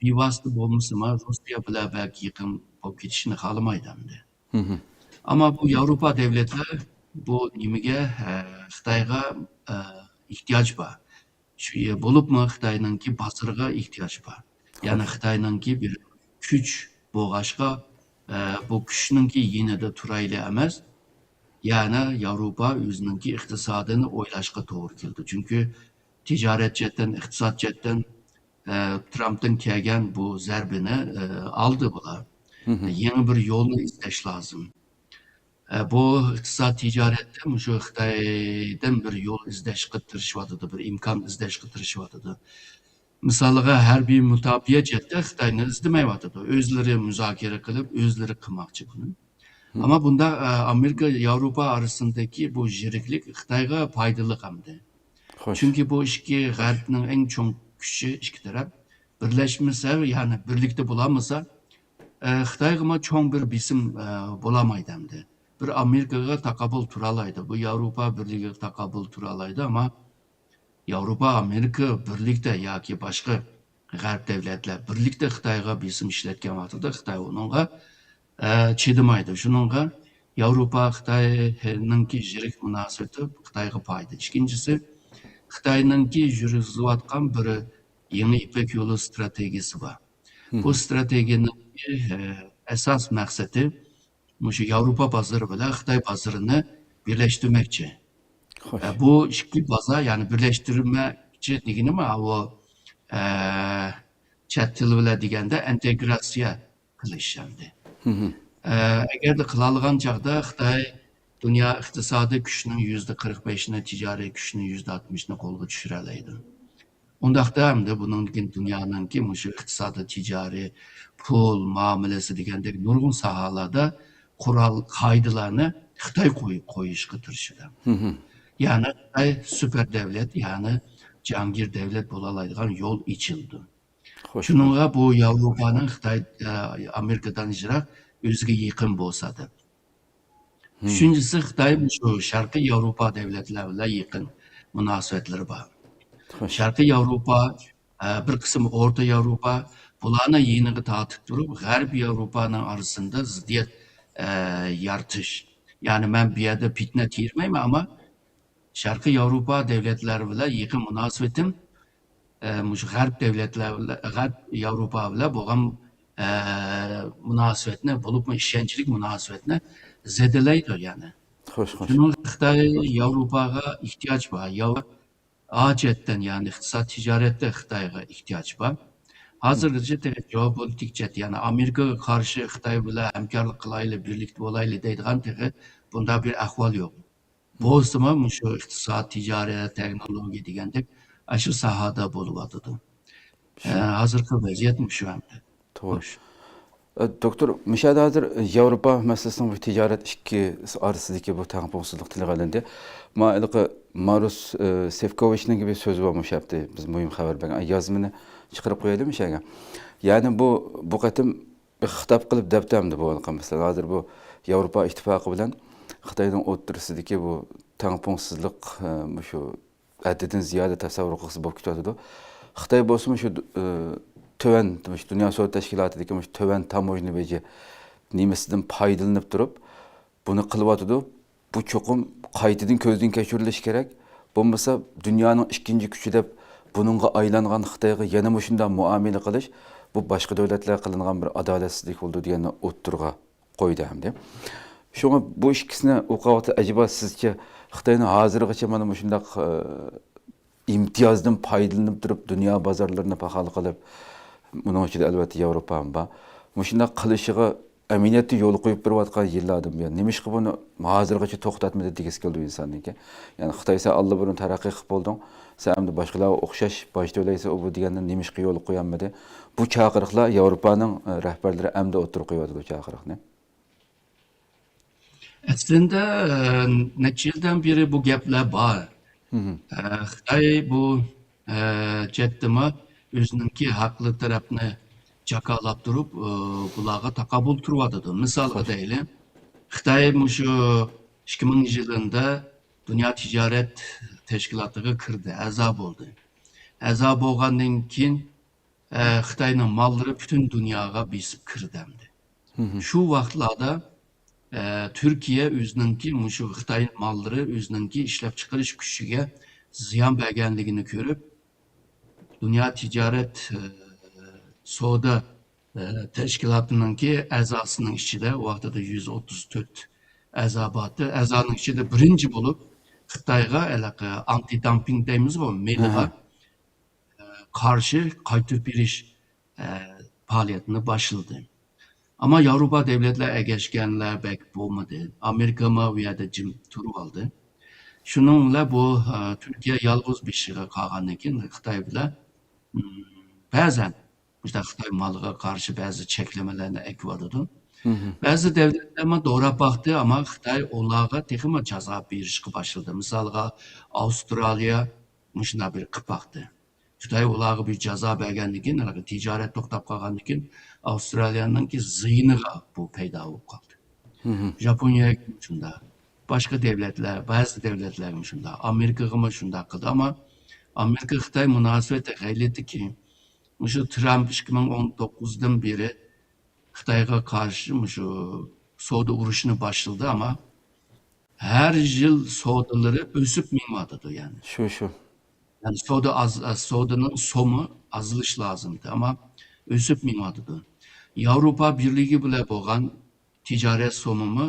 بىۋاسىتە بولمىسىمۇ، روسىيە بىلەن بەك يېقىن بولۇپ كېتىشىنى خالىمايدۇ ئەمدى. ئەمما بۇ ياۋروپا دۆلەتلەر بۇ نېمىگە، ئە، خىتايغا، ئە، ئېھتىياج بار. شۇ، بولۇپمۇ خىتاينىڭكى بازىرىغا ئېھتىياج بار. يەنى خىتاينىڭكى بىر كۈچ بولغاچقا، ئە، بۇ كۈچنىڭكى يېنىدا تۇرايلى ئەمەس، يەنى ياۋروپا ئۆزىنىڭكى ئىقتىسادىنى ئويلاشقا توغرا كېلىدۇ. چۈنكى تىجارەت جەھەتتىن، ئىقتىساد جەھەتتىن، ئە، ترامپتىن كەلگەن بۇ زەربىنى، ئە، ئالدى بۇلار. يېڭى بىر يولنى ئىزدەش لازىم. ئە، بۇ ئىقتىساد تىجارەتتە مۇشۇ خىتايدىن بىر يول ئىزدەشكە تىرىشىۋاتىدۇ، بىر ئىمكان ئىزدەشكە تىرىشىۋاتىدۇ. مىسالىغا، ھەربىي مۇداپىئە جەھەتتە خىتاينى ئىزدىمەيۋاتىدۇ. ئۆزلىرى مۇزاكىرە قىلىپ، ئۆزلىرى قىلماقچى بۇنى. ئەمما بۇنداق، ئە، ئامېرىكا، ياۋروپا ئارىسىندىكى بۇ يىرىكلىك خىتايغا پايدىلىق ئەمدى. خوش. چۈنكى بۇ ئىككى غەربنىڭ ئەڭ چوڭ كۈچى ئىككى تەرەپ. بىرلەشمىسە، يەنى بىرلىكتە بولالمىسا، ئە، خىتايغىمۇ چوڭ بىر بېسىم، ئە، بولالمايدۇ ئەمدى. بىر ئامېرىكىغا تاقابىل تۇرالايدۇ. بۇ ياۋروپا بىرلىكىگە تاقابىل تۇرالايدۇ، ئەمما ياۋروپا، ئامېرىكا بىرلىكتە ياكى باشقا غەرب دۆلەتلەر بىرلىكتە خىتايغا بېسىم ئىشلەتكەن ۋاقتىدا خىتاي ئۇنىڭغا، ئە، چىدىمايدۇ. شۇنىڭغا ياۋروپا خىتاينىڭكى يىرىك مۇناسىۋىتى خىتايغا پايدا. ئىككىنچىسى، خىتاينىڭكى يۈرگۈزۈۋاتقان بىر يېڭى يىپەك يولى ستراتېگىيىسى بار. بۇ ستراتېگىيەنىڭكى، ئە، ئاساس مەقسىتى مۇشۇ ياۋروپا بازىرى بىلەن خىتاي بازىرىنى بىرلەشتۈرمەكچى. خوش. ئە، بۇ ئىككى بازار، يەنى بىرلەشتۈرمەكچى دېگىنىم ئاۋۇ، ئە، چەت تىل بىلەن دېگەندە ئىنتېگراتسىيە قىلىش ئەمدى. مهم. ئە، ئەگەردە قىلالىغان چاغدا خىتاي دۇنيا ئىقتىسادىي كۈچىنىڭ يۈزدە قىرىق بەشىنى، تىجارىي كۈچىنىڭ يۈزدە ئاتمىشىنى قولغا چۈشۈرەلەيدۇ. ئۇنداقتا ئەمدى بۇنىڭدىن كېيىن دۇنيانىڭكى مۇشۇ ئىقتىسادىي، تىجارىي، پۇل مۇئامىلىسى دېگەندەك نۇرغۇن ساھەلەردە قورال، قائىدىلەرنى خىتاي قوي-، قويۇشقا تىرىشىدۇ. مهم. يەنى خىتاي سۇپېر دەۋلەت، يەنى جاھانگىر دەۋلەت بولالايدىغان يول ئېچىلىدۇ. خوش. شۇنىڭغا بۇ ياۋروپانىڭ خىتاي، ئە، ئامېرىكىدىن يىراق، ئۆزىگە يېقىن بولسا دەپ. مم. ئۈچىنچىسى، خىتاي مۇشۇ شەرقىي ياۋروپا دەۋلەتلەر بىلەن يېقىن مۇناسىۋەتلىرى بار. خوش. شەرقىي ياۋروپا، ئە، بىر قىسىم ئورتا ياۋروپا، بۇلارنى يېنىغا تارتىپ تۇرۇپ، غەربىي ياۋروپانىڭ ئارىسىدا زىددىيەت، ئە، يارىتىش. يەنى مەن بۇ يەردە پىتنە تېرىمەيمەن، ئەمما شەرقىي ياۋروپا دەۋلەتلەر بىلەن يېقىن مۇناسىۋىتىم، ئە، مۇشۇ غەرب دەۋلەتلەر بىلەن، غەرب ياۋروپا بىلەن بولغان، ئە، مۇناسىۋەتنى، بولۇپمۇ ئىشەنچلىك مۇناسىۋەتنى زېدىلەيدۇ يەنى. خوش، خوش. شۇنىڭ خىتاي ياۋروپاغا ئېھتىياج بار. ياۋ-، ھاجەتتىن، يەنى ئىقتىساد، تىجارەتتە خىتايغا ئېھتىياج بار. ھازىرغىچە تېخى جېئوپولىتىك جەھەتتە، يەنى ئامېرىكىغا قارشى خىتاي بىلەن ھەمكارلىق قىلايلى، بىرلىكتە بولايلى دەيدىغان تېخى بۇنداق بىر ئەھۋال يوق. بولسىمۇ مۇشۇ ئىقتىساد، تىجارەت، تېخنولوگىيە دېگەندەك ئاشۇ ساھەدە بولۇۋاتىدۇ. ئە، ھازىرقى ۋەزىيەت مۇشۇ ئەمدى. توغرا. ئە، دوكتور، مۇشۇ يەردە ھازىر ياۋروپا مەسىلىسىنىڭ بۇ تىجارەت ئىككى ئارىسىدىكى بۇ تەڭپۇڭسىزلىق تىلغا ئېلىندى. ما ھېلىقى ماروس، ئە، سېفكوۋىچنىڭ بىر سۆزى بار مۇشۇ ھەپتە. بىز مۇھىم خەۋەر بەرگەن يازمىنى چىقىرىپ قويايلى مۇشۇ يەرگە. يەنى بۇ، بۇ قېتىم خىتاب قىلىپ دەپتۇ ئەمدى بۇ ھېلىقى مەسىلە. ھازىر بۇ ياۋروپا ئىتتىپاقى بىلەن خىتاينىڭ ئوتتۇرىسىدىكى بۇ تەڭپۇڭسىزلىق، ئە، مۇشۇ ھەددىدىن زىيادە تەسەۋۋۇر قىلغۇسى بولۇپ كېتىۋاتىدۇ. خىتاي بولسىمۇ شۇ، ئى، تۆۋەن، شۇ دۇنيا سودا تەشكىلاتىدىكى شۇ تۆۋەن تاموژنا بېجى نېمىسىدىن پايدىلىنىپ تۇرۇپ، بۇنى قىلىۋاتىدۇ. بۇ چوقۇم قايتىدىن كۆزدىن كەچۈرۈلۈشى كېرەك. بولمىسا دۇنيانىڭ ئىككىنچى كۈچى دەپ بۇنىڭغا ئايلانغان خىتايغا يەنە مۇشۇنداق مۇئامىلە قىلىش، بۇ باشقا دۆلەتلەرگە قىلىنغان بىر ئادالەتسىزلىك بولىدۇ دېگەننى ئوتتۇرىغا قويدى ئەمدى. شۇڭا بۇ ئىككىسىنى ئوقۇغان ۋاقىتتا، ئەجەبا سىزچە خىتاينىڭ ھازىرغىچە مانا مۇشۇنداق، ئى، ئىمتىيازدىن پايدىلىنىپ تۇرۇپ دۇنيا بازارلىرىنى پاخال قىلىپ، بۇنىڭ ئىچىدە ئەلۋەتتە ياۋروپا ھەم بار. مۇشۇنداق قىلىشىغا ئەمەلىيەتتە يول قويۇپ بېرىۋاتقان يىللاردىن بۇيان، نېمىشقا بۇنى ھازىرغىچە توختاتمىدى دېگۈسى كېلىدۇ ئىنساننىڭكى. يەنى خىتاي، سەن ئاللىبۇرۇن تەرەققىي قىلىپ بولدۇڭ، سەن ئەمدى باشقىلارغا ئوخشاش باج تۆلەيسەن، ئۇ بۇ دېگەندىن نېمىشقا يول قويالمىدى؟ بۇ چاقىرىقلار ياۋروپانىڭ، ئە، رەھبەرلىرى ئەمدى ئوتتۇرىغا قويۇۋاتىدۇ چاقىرىقنى. ئەسلىندە، ئە، نەچچە يىلدىن بېرى بۇ گەپلەر بار. ئە، خىتاي بۇ، ئە، جەھەتتىمۇ ئۆزىنىڭكى ھەقلىق تەرەپنى جاكارلاپ تۇرۇپ، ئە، بۇلارغا تاقابىل تۇرۇۋاتىدۇ. مىسالغا دەيلى، خىتاي مۇشۇ ئىككى مىڭىنچى يىلىندا دۇنيا تىجارەت تەشكىلاتىغا كىردى، ئەزا بولدى. ئەزا بولغاندىن كېيىن، ئە، خىتاينىڭ ماللىرى پۈتۈن دۇنياغا بېسىپ كىردى ئەمدى. شۇ ۋاقىتلاردا، ئە، تۈركىيە ئۆزىنىڭكى مۇشۇ خىتاي ماللىرى ئۆزىنىڭكى ئىشلەپچىقىرىش كۈچىگە زىيان بەرگەنلىكىنى كۆرۈپ، دۇنيا تىجارەت، ئە، سودا، ئە، تەشكىلاتىنىڭكى ئەزاسىنىڭ ئىچىدە، ئۇ ۋاقتىدا يۈز ئوتتۇز تۆت ئەزا بارتى. ئەزانىڭ ئىچىدە بىرىنچى بولۇپ خىتايغا ھېلىقى ئانتى دامپىڭ دەيمىزغۇ، مېلىغا قارشى قايتۇرۇپ بېرىش، ئە، پائالىيىتىنى باشلىدى. ئەمما ياۋروپا دۆلەتلەر ئەگەشكەنلەر بەك بولمىدى. ئامېرىكىمۇ ئۇ يەردە جىم تۇرۇۋالدى. شۇنىڭ بىلەن بۇ، ئە، تۈركىيە يالغۇز بېشىغا قالغاندىن كېيىن خىتاي بىلەن، م، بەزەن مۇشۇنداق خىتاي مالىغا قارشى بەزى چەكلىمىلەرنى ئەكىۋاتىدۇ. بەزى دۆلەتلەرمۇ دوراپ باقتى، ئەمما خىتاي ئۇلارغا تېخىمۇ جازا بېرىشقا باشلىدى. مىسالغا، ئاۋسترالىيە مۇشۇنداق بىر قىلىپ باقتى. خىتاي ئۇلارغا بىر جازا بەرگەندىن كېيىن، ھېلىقى تىجارەت توختاپ قالغاندىن كېيىن، ئاۋسترالىيەنىڭكى زىيىنىغا بۇ پەيدا بولۇپ قالدى. ژاپونىيەگىمۇ شۇنداق. باشقا دۆلەتلەر، بەزى دۆلەتلەرگىمۇ شۇنداق. ئامېرىكىغىمۇ شۇنداق قىلدى. ئەمما ئامېرىكا خىتاي مۇناسىۋىتى غەلىتىكى، مۇشۇ ترامپ ئىككى مىڭ ئون توققۇزدىن بېرى خىتايغا قارشى مۇشۇ سودا ئۇرۇشىنى باشلىدى، ئەمما ھەر يىل سودىلىرى ئۆسۈپ مېڭىۋاتىدۇ يەنى. شۇ، شۇ. يەنى سودا ئاز، سودىنىڭ سومى ئازلىشى لازىمدى، ئەمما ئۆسۈپ مېڭىۋاتىدۇ. ياۋروپا بىرلىكى بىلەن بولغان تىجارەت سومىمۇ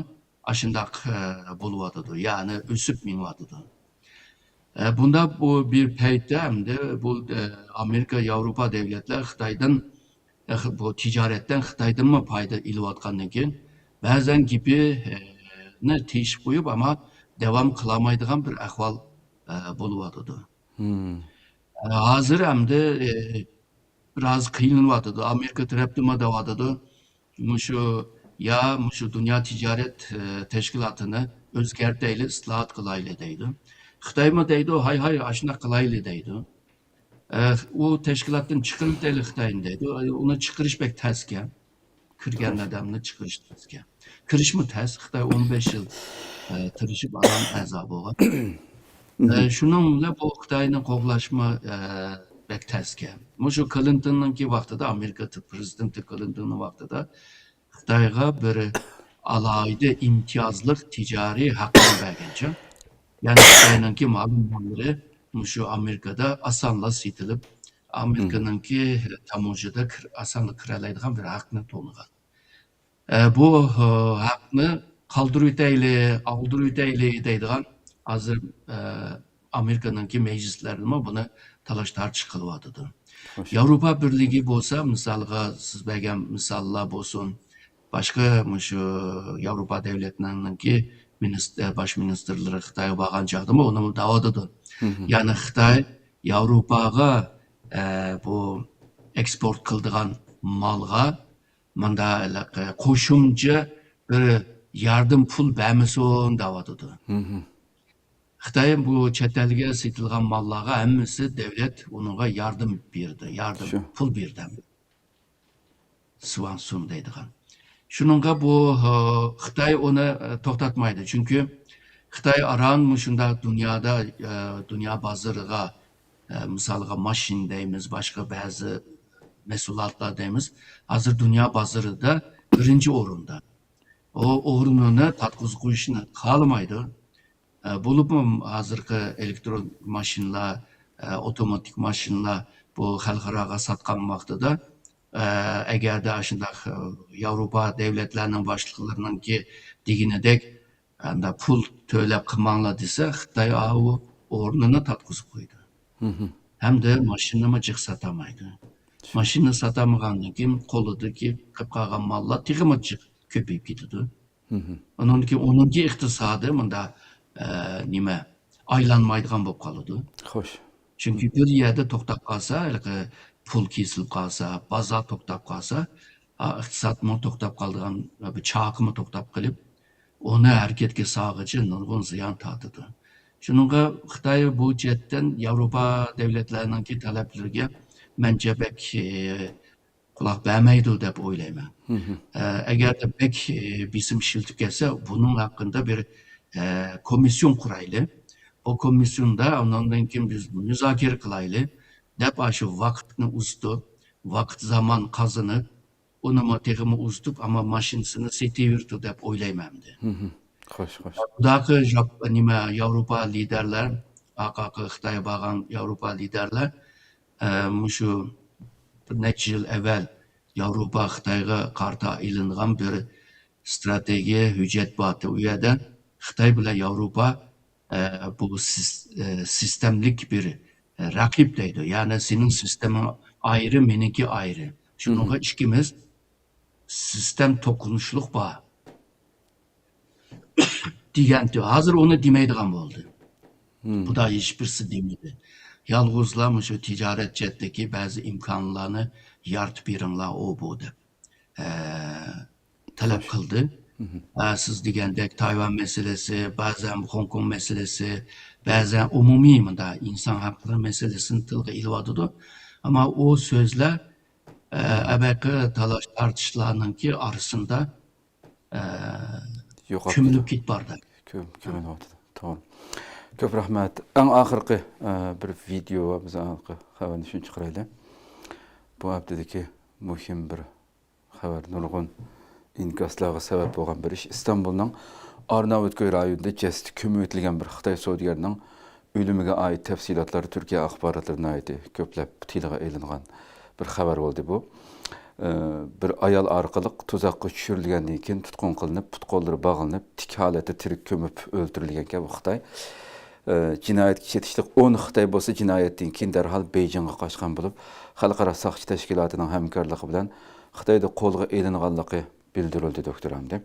ئاشۇنداق، ئە، بولۇۋاتىدۇ، يەنى ئۆسۈپ مېڭىۋاتىدۇ. ئە، بۇنداق بۇ بىر پەيتتە ئەمدى بۇ، ئە، ئامېرىكا، ياۋروپا دۆلەتلەر خىتايدىن، ئە، خ-، بۇ تىجارەتتىن خىتايدىنمۇ پايدا ئېلىۋاتقاندىن كېيىن، بەزەن گېپى، ئە، نى تېشىپ قويۇپ، ئەمما داۋام قىلالمايدىغان بىر ئەھۋال، ئە، بولۇۋاتىدۇ. ئە، ھازىر ئەمدى، ئە، بىراز قىينىلىۋاتىدۇ. ئامېرىكا تەرەپتىنمۇ دەۋاتىدۇ. مۇشۇ، يا مۇشۇ دۇنيا تىجارەت، ئە، تەشكىلاتىنى ئۆزگەرتەيلى، ئىسلاھات قىلايلى دەيدۇ. خىتايمۇ دەيدۇ، ھاي، ھاي، ئاشۇنداق قىلايلى دەيدۇ. ئە، ئۇ تەشكىلاتتىن چىقىرىۋېتەيلى خىتاينى دەيدۇ. ئۇنى چىقىرىش بەك تەسكەن. كىرگەن ئادەمنى چىقىرىش تەسكەن. كىرىشمۇ تەس. خىتاي ئون بەش يىل، ئە، تىرىشىپ ئاران ئەزا بولغان. ئە، شۇنىڭ بىلەن بۇ خىتاينى قوغلاشمۇ، ئە، بەك تەسكەن. مۇشۇ كلىنتوننىڭكى ۋاقتىدا، ئامېرىكا ت-، پرېزىدېنتى كلىنتوننىڭ ۋاقتىدا خىتايغا بىر ئالاھىدە ئىمتىيازلىق تىجارىي ھەقنى بەرگەنچە. يەنى خىتاينىڭكى مال-مۇللىرى مۇشۇ ئامېرىكىدا ئاسانلا سېتىلىپ، ئامېرىكىنىڭكى تاموژنىدا كىر-، ئاسانلا كىرەلەيدىغان بىر ھەقنى تونۇغان. ئە، بۇ، ئە، ھەقنى قالدۇرۇۋېتەيلى، ئاغدۇرۇۋېتەيلى دەيدىغان ھازىر، ئە، ئامېرىكىنىڭكى مەجلىسلەردىمۇ بۇنى تالاش-تارتىش قىلىۋاتىدۇ. خوش. ياۋروپا بىرلىكى بولسا، مىسالغا، سىز بەرگەن مىساللار بولسۇن، باشقا مۇشۇ ياۋروپا دۆلەتلىرىنىڭكى مىنىستىر، باش مىنىستىرلىرى خىتايغا بارغان چاغدىمۇ ئۇنىمۇ دەۋاتىدۇ. يەنى خىتاي ياۋروپاغا، ئە، بۇ ئېكسپورت قىلىدىغان مالغا مۇنداق ھېلىقى قوشۇمچە بىر ياردەم پۇل بەرمىسۇن دەۋاتىدۇ. خىتاي بۇ چەت ئەلگە سېتىلغان ماللارغا ھەممىسى دۆلەت ئۇنىڭغا ياردەم بېرىدۇ، ياردەم شۇ. پۇل بېرىدۇ. سۇۋاڭسۇن دەيدىغان. شۇنىڭغا بۇ، ھە، خىتاي ئۇنى، ئە، توختاتمايدۇ. چۈنكى خىتاي ئاران مۇشۇنداق دۇنيادا، ئە، دۇنيا بازىرىغا، ئە، مىسالغا ماشىنا دەيمىز، باشقا بەزى مەھسۇلاتلار دەيمىز. ھازىر دۇنيا بازىرىدا بىرىنچى ئورۇندا. ئۇ ئورنىنى تارتقۇزۇپ قويۇشنى خالىمايدۇ. ئە، بولۇپمۇ ھازىرقى ئېلېكترون ماشىنىلار، ئە، ئوتوماتىك ماشىنىلار بۇ خەلقئاراغا ساتقان ۋاقتىدا، ئە، ئەگەردە ئاشۇنداق، ئە، ياۋروپا دۆلەتلەرنىڭ باشلىقلىرىنىڭكى دېگىنىدەك، ئاندا پۇل تۆلەپ قىلماڭلار دېسە، خىتاي ئاۋۇ ئورنىنى تارتقۇزۇپ قويىدۇ. ھەمدە ماشىنىنىمۇ جىق ساتالمايدۇ. ماشىنا ساتالمىغاندىن كېيىن قولىدىكى قېلىپ قالغان ماللار تېخىمۇ جىق كۆپىيىپ كېتىدۇ. ئۇنىڭدىن كېيىن ئۇنىڭكى ئىقتىسادى مۇنداق، ئە، نېمە، ئايلانمايدىغان بولۇپ قالىدۇ. خوش. چۈنكى بىر يەردە توختاپ قالسا، ھېلىقى پۇل كېسىلىپ قالسا، بازار توختاپ قالسا، ئا، ئىقتىسادمۇ توختاپ قالىدىغان، بىر چاقىمۇ توختاپ قېلىپ، ئۇنى ھەرىكەتكە سالغىچە نۇرغۇن زىيان تارتىدۇ. شۇنىڭغا خىتاي بۇ جەھەتتىن ياۋروپا دۆلەتلەرنىڭكى تەلەپلىرىگە مەنچە بەك، ئە، قۇلاق بەرمەيدۇ دەپ ئويلايمەن. ئە، ئەگەردە بەك، ئە، بېسىم ئىشلىتىپ كەتسە، بۇنىڭ ھەققىدە بىر، ئە، كومىسسىيون قۇرايلى. بۇ كومىسسىيوندا ئۇنىڭدىن كېيىن بىز مۇزاكىرە قىلايلى دەپ، ئاشۇ ۋاقىتنى ئۇزىتىپ، ۋاقىت زامان قازىنىپ، ئۇنىمۇ تېخىمۇ ئۇزىتىپ، ئەمما ماشىنىسىنى سېتىۋېرىدۇ دەپ ئويلايمەن ئەمدى. خوش، خوش. بۇداقى ژاپ-، نېمە، ياۋروپا لىدەرلەر، ئاقاقى خىتايغا بارغان ياۋروپا لىدەرلەر، ئە، مۇشۇ بىر نەچچە يىل ئەۋۋەل ياۋروپا خىتايغا قارىتا ئېلىنغان بىر ئىستراتېگىيە ھۆججەت بار. ئۇ يەردە خىتاي بىلەن ياۋروپا، ئە، بۇ سىس-، ئە، سىستېملىك بىر، ئە، رەقىب دەيدۇ. يەنى سېنىڭ سىستېماڭ ئايرى، مېنىڭكى ئايرى. شۇنىڭغا ئىككىمىز سىستېم توقۇنۇشلۇق بار دېگەنتى. ھازىر ئۇنى دېمەيدىغان بولدى. بۇدا ھېچبىرسى دېمىدى. يالغۇزلا مۇشۇ تىجارەت جەھەتتىكى بەزى ئىمكانلارنى يارىتىپ بېرىڭلار، ئۇ بۇ دەپ، ئە، تەلەپ قىلدى. ئە، سىز دېگەندەك تايۋان مەسىلىسى، بەزەن خوڭكوڭ مەسىلىسى، بەزەن ئومۇمىي مۇنداق ئىنسان ھەقلىرى مەسىلىسىنى تىلغا ئېلىۋاتىدۇ. ئەمما ئۇ سۆزلەر، ئە، ئەبەقى تالاش-تارتىشلارنىڭكى ئارىسىدا، ئە، يوقاپ كۆمۈلۈپ كېتىدۇ. كېتىپ بارىدۇ. كۆم-، كۆمۈلۈۋاتىدۇ. توغرا. كۆپ رەھمەت. ئەڭ ئاخىرقى، ئە، بىر ۋىدېو بار، بىز ئاخىرقى خەۋەرنى شۇنى چىقىرايلى. بۇ ھەپتىدىكى مۇھىم بىر خەۋەر، نۇرغۇن ئىنكاسلارغا سەۋەب بولغان بىر ئىش. ئىستانبۇلنىڭ ئارناۋۇتكوي رايونىدا جەسىتى كۆمۈۋېتىلگەن بىر خىتاي سودىگەرنىڭ ئۆلۈمىگە ئائىت تەپسىلاتلار تۈركىيە ئاخباراتلىرىدا ناھايىتى كۆپلەپ تىلغا ئېلىنغان بىر خەۋەر بولدى بۇ. ئى، بىر ئايال ئارقىلىق تۇزاققا چۈشۈرۈلگەندىن كېيىن تۇتقۇن قىلىنىپ، پۇت-قوللىرى باغلىنىپ، تىك ھالەتتە تىرىك كۆمۈپ ئۆلتۈرۈلگەنكەن بۇ خىتاي. ئى، جىنايەتكە چېتىشلىق ئون خىتاي بولسا جىنايەتتىن كېيىن دەرھال بېيجىڭغا قاچقان بولۇپ، خەلقئارا ساقچى تەشكىلاتىنىڭ ھەمكارلىقى بىلەن خىتايدا قولغا ئېلىنغانلىقى بىلدۈرۈلدى، دوكتور ھەمدى.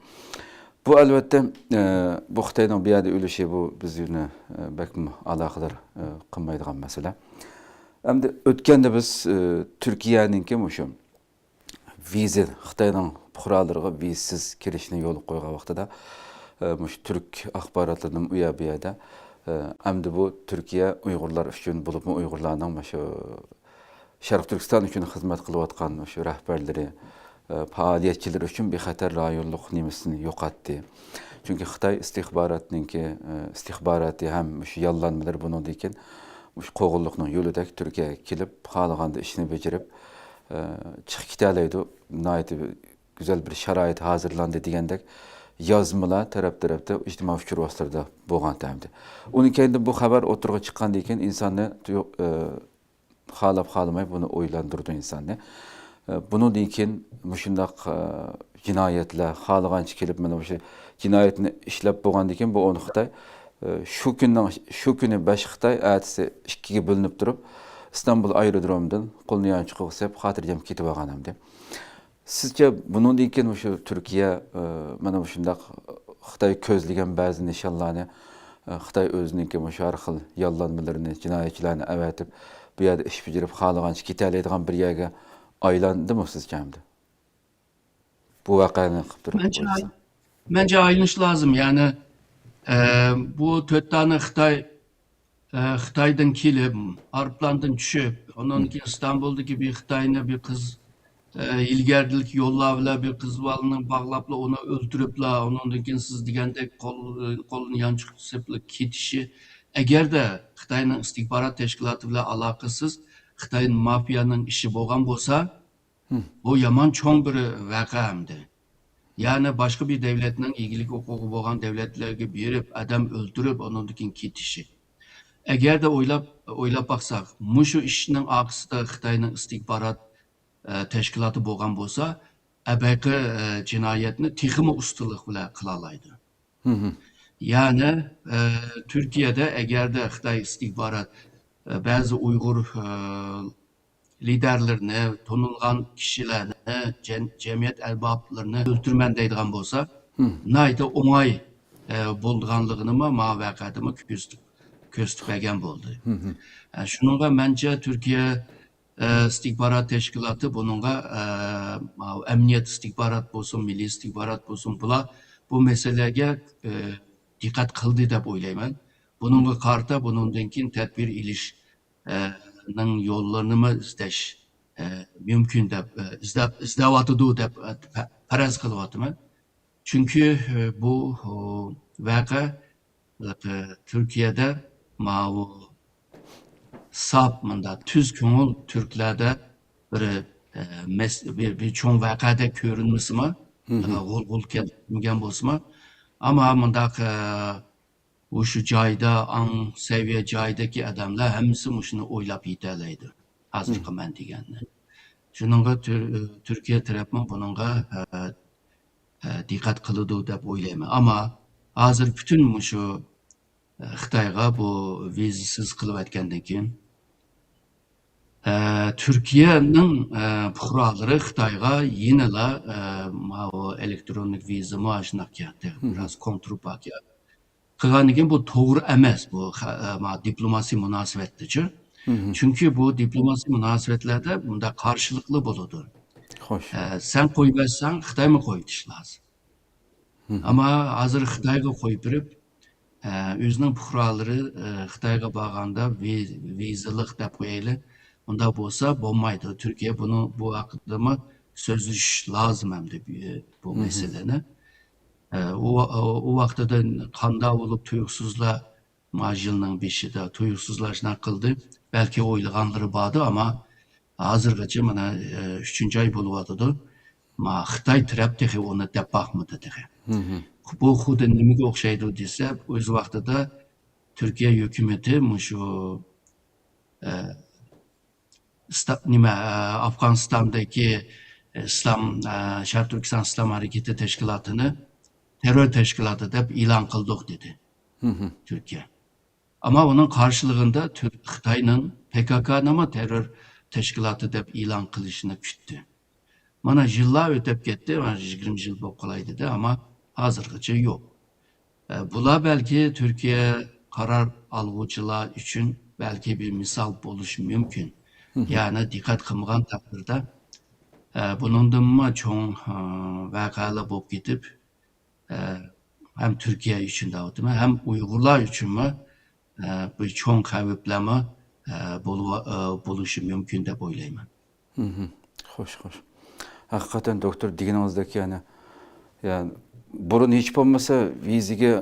بۇ، ئەلۋەتتە، ئى، بۇ خىتاينىڭ بۇ يەردە ئۆلۈشى، بۇ بىزنى، ئى، بەكمۇ ئالاقىدار، ئى، قىلمايدىغان مەسىلە. ئەمدى ئۆتكەندە بىز، ئى، تۈركىيەنىڭكى مۇشۇ ۋىزا، خىتاينىڭ پۇقرالىرىغا ۋىزىسىز كىرىشنى يولغا قويغان ۋاقتىدا، ئى، مۇشۇ تۈرك ئاخباراتلىرىدىن ئۇ يەر بۇ يەردە، ئى، ئەمدى بۇ تۈركىيە ئۇيغۇرلار ئۈچۈن، بولۇپمۇ ئۇيغۇرلارنىڭ مۇشۇ شەرقىي تۈركىستان ئۈچۈن خىزمەت قىلىۋاتقان شۇ رەھبەرلىرى، ئە، پائالىيەتچىلىرى ئۈچۈن بىخەتەر رايونلۇق نېمىسىنى يوقاتتى. چۈنكى خىتاي ئىستىخباراتنىڭكى، ئە، ئىستىخباراتى ھەم مۇشۇ ياللانمىلىرى بۇنىڭدىن كېيىن مۇشۇ قوغۇنلۇقنىڭ يولىدەك تۈركىيەگە كېلىپ، خالىغاندا ئىشىنى بېجىرىپ، ئە، چىقىپ كېتەلەيدۇ. ناھايىتى گۈزەل بىر شارائىت ھازىرلاندى دېگەندەك يازمىلار تەرەپ-تەرەپتە ئىجتىمائىي ئۇچۇر ۋاسىتىلىرىدا بولغان تەمدە. ئۇنىڭ كەينىدىن بۇ خەۋەر ئوتتۇرىغا چىققاندىن كېيىن ئىنساننى تۇيۇق-، ئە، خالاپ خالىماي بۇنى ئويلاندۇرىدۇ ئىنساننى. ئە، بۇنىڭدىن كېيىن مۇشۇنداق، ئە، جىنايەتلەر خالىغانچە كېلىپ، مانا مۇشۇ جىنايەتنى ئىشلەپ بولغاندىن كېيىن بۇ ئون خىتاي، ئە، شۇ كۈننىڭ، شۇ كۈنى بەش خىتاي، ئەتىسى ئىككىگە بۆلۈنۈپ تۇرۇپ، ئىستانبۇل ئايرودرومىدىن قولىنى يانچۇقىغا سېلىپ، خاتىرجەم كېتىۋالغان ئەمدى. سىزچە بۇنىڭدىن كېيىن مۇشۇ تۈركىيە، ئە، مانا مۇشۇنداق خىتاي كۆزلىگەن بەزى نىشانلارنى، ئە، خىتاي ئۆزىنىڭكى مۇشۇ ھەر خىل ياللانمىلىرىنى، جىنايەتچىلەرنى ئەۋەتىپ، بۇ يەردە ئىش بېجىرىپ، خالىغانچە كېتەلەيدىغان بىر يەرگە ئايلاندىمۇ سىزچە ئەمدى؟ بۇ ۋەقەنى قىلىپ تۇرۇپ مەنچە قويسا. ئاي-، مەنچە ئايلىنىش لازىم. يەنى، ئە، بۇ تۆت دانە خىتاي ئە، خىتايدىن كېلىپ، ئايروپىلاندىن چۈشۈپ، ئۇنىڭدىن كېيىن ئىستانبۇلدىكى بىر خىتاينى بىر قىز، ئە، ھىيلىگەرلىك يوللار بىلەن بىر قىز بالىنى باغلاپلا، ئۇنى ئۆلتۈرۈپلا، ئۇنىڭدىن كېيىن سىز دېگەندەك قول-، قولىنى يانچۇققا سېلىپلا كېتىشى، ئەگەردە خىتاينىڭ ئىستىخبارات تەشكىلاتى بىلەن ئالاقىسىز خىتاي مافىيانىڭ ئىشى بولغان بولسا، بۇ يامان چوڭ بىر ۋەقە ئەمدى. يەنى باشقا بىر دەۋلەتنىڭ ئىگىلىك ھوقۇقى بولغان دەۋلەتلەرگە بېرىپ، ئادەم ئۆلتۈرۈپ، ئۇنىڭدىن كېيىن كېتىشى. ئەگەردە ئويلاپ، ئويلاپ باقساق، مۇشۇ ئىشنىڭ ئارقىسىدا خىتاينىڭ ئىستىخبارات، ئە، تەشكىلاتى بولغان بولسا، ئەبەقى، ئە، جىنايەتنى تېخىمۇ ئۇستىلىق بىلەن قىلالايدۇ. يەنى، ئە، تۈركىيەدە ئەگەردە خىتاي ئىستىخبارات، ئە، بەزى ئۇيغۇر، ئە، لىدەرلىرىنى، تونۇلغان كىشىلەرنى، جەم-، جەمئىيەت ئەربابلىرىنى ئۆلتۈرىمەن دەيدىغان بولسا، ناھايىتى ئوڭاي، ئە، بولىدىغانلىقىنىمۇ ماۋۇ ۋەقەدىمۇ كۆرسىتىپ، كۆرسىتىپ بەرگەن بولدى. ئە، شۇنىڭغا مەنچە تۈركىيە، ئە، ئىستىخبارات تەشكىلاتى بۇنىڭغا، ئە، ماۋۇ ئەمنىيەت ئىستىخبارات بولسۇن، مىللىي ئىستىخبارات بولسۇن، بۇلار بۇ مەسىلىلەرگە، ئە، دىققەت قىلدى دەپ ئويلايمەن. بۇنىڭغا قارىتا بۇنىڭدىن كېيىن تەدبىر ئېلىش، ئە، نىڭ يوللىرىنىمۇ ئىزدەش، ئە، مۇمكىن دەپ، ئە، ئىزدەپ، ئىزدەۋاتىدۇ دەپ، ئە، پە-، پەرەز قىلىۋاتىمەن. چۈنكى، ئە، بۇ، ئۇ، ۋەقە، ئە، تۈركىيەدە ماۋۇ ساپ مۇنداق تۈز كۆڭۈل تۈركلەردە بىر، ئە، مەس-، بىر، بىر چوڭ ۋەقەدەك كۆرۈنمىسىمۇ، ئە، غۇل-غۇل كەتمىگەن بولسىمۇ، ئەمما مۇنداق، ئە، ئۇ شۇ جايدا، ئاڭ سەۋىيە جايدىكى ئادەملەر ھەممىسى مۇشۇنى ئويلاپ يېتەلەيدۇ. ھازىرقى مەن دېگەننى. شۇنىڭغا تۈر-، تۈركىيە تەرەپمۇ بۇنىڭغا، ئە، ئە، دىققەت قىلىدۇ دەپ ئويلايمەن. ئەمما ھازىر پۈتۈن مۇشۇ، ئە، خىتايغا بۇ ۋىزىسىز قىلىۋەتكەندىن كېيىن، ئە، تۈركىيەنىڭ، ئە، پۇقرالىرى خىتايغا يەنىلا، ئە، ماۋۇ ئېلېكترونلۇق ۋىزىمۇ ئاشۇنداق كەتتى. بىراز كونترپاكىيە قىلغاندىن كېيىن بۇ توغرا ئەمەس، بۇ خە-، ئە، ما، دىپلوماسىي مۇناسىۋەتتىچۇ. چۈنكى بۇ دىپلوماسىي مۇناسىۋەتلەردە بۇنداق قارشىلىقلار بولىدۇ. خوش. ئە، سەن قويۇۋەتسەڭ، خىتايمۇ قويۇۋېتىش لازىم. ئەمما ھازىر خىتايغا قويۇپ بېرىپ، ئە، ئۆزىنىڭ پۇقرالىرى، ئە، خىتايغا بارغاندا ۋى-، ۋىزىلىق دەپ قويايلى. ئۇنداق بولسا بولمايدۇ. تۈركىيە بۇنىڭ، بۇ ھەققىدىمۇ سۆزلىشىش لازىم ئەمدى بۇ، بۇ مەسىلىنى. ئە، ئۇ، ئۇ، ئۇ ۋاقتىدا قانداق بولۇپ تۇيۇقسىزلا، ما يىلنىڭ بېشىدا تۇيۇقسىزلا شۇنداق قىلدى. بەلكى ئويلىغانلىرى باردۇ، ئەمما ھازىرغىچە مانا، ئە، ئۈچىنچى ئاي بولۇۋاتىدۇ. ما خىتاي تەرەپ تېخى ئۇنى دەپ باقمىدى تېخى. بۇ خۇددى نېمىگە ئوخشايدۇ دېسە، ئۆز ۋاقتىدا تۈركىيە ھۆكۈمىتى مۇشۇ، ئە، ئىستا-، نېمە، ئە، ئافغانىستاندىكى، ئىسلام، ئە، شەرقىي تۈركىستان ئىسلام ھەرىكىتى تەشكىلاتىنى تېررور تەشكىلاتى دەپ ئېلان قىلدۇق، دېدى تۈركىيە. ئەمما ئۇنىڭ قارشىلىقىدا تۈر-، خىتاينىڭ پې كا كانىمۇ تېررور تەشكىلاتى دەپ ئېلان قىلىشىنى كۈتتى. مانا يىللار ئۆتۈپ كەتتى، مانا يىگىرمە يىل بولۇپ قالاي دېدى، ئەمما ھازىرغىچە يوق. ئە، بۇلار بەلكى تۈركىيە قارار ئالغۇچىلار ئۈچۈن بەلكى بىر مىسال بولۇشى مۇمكىن. يەنى دىققەت قىلمىغان تەقدىردە، ئە، بۇنىڭدىنمۇ چوڭ، ئە، ۋەقەلەر بولۇپ كېتىپ، ئە، ھەم تۈركىيە ئۈچۈن دەۋاتىمەن، ھەم ئۇيغۇرلار ئۈچۈنمۇ، ئە، بىر چوڭ خەۋپلەرمۇ، ئە، بولۇۋا-، ئە، بولۇشى مۇمكىن دەپ ئويلايمەن. مھم. خوش، خوش. ھەقىقەتەن، دوكتور، دېگىنىڭىزدەك، يەنى، يەنى، بۇرۇن ھېچ بولمىسا ۋىزىگە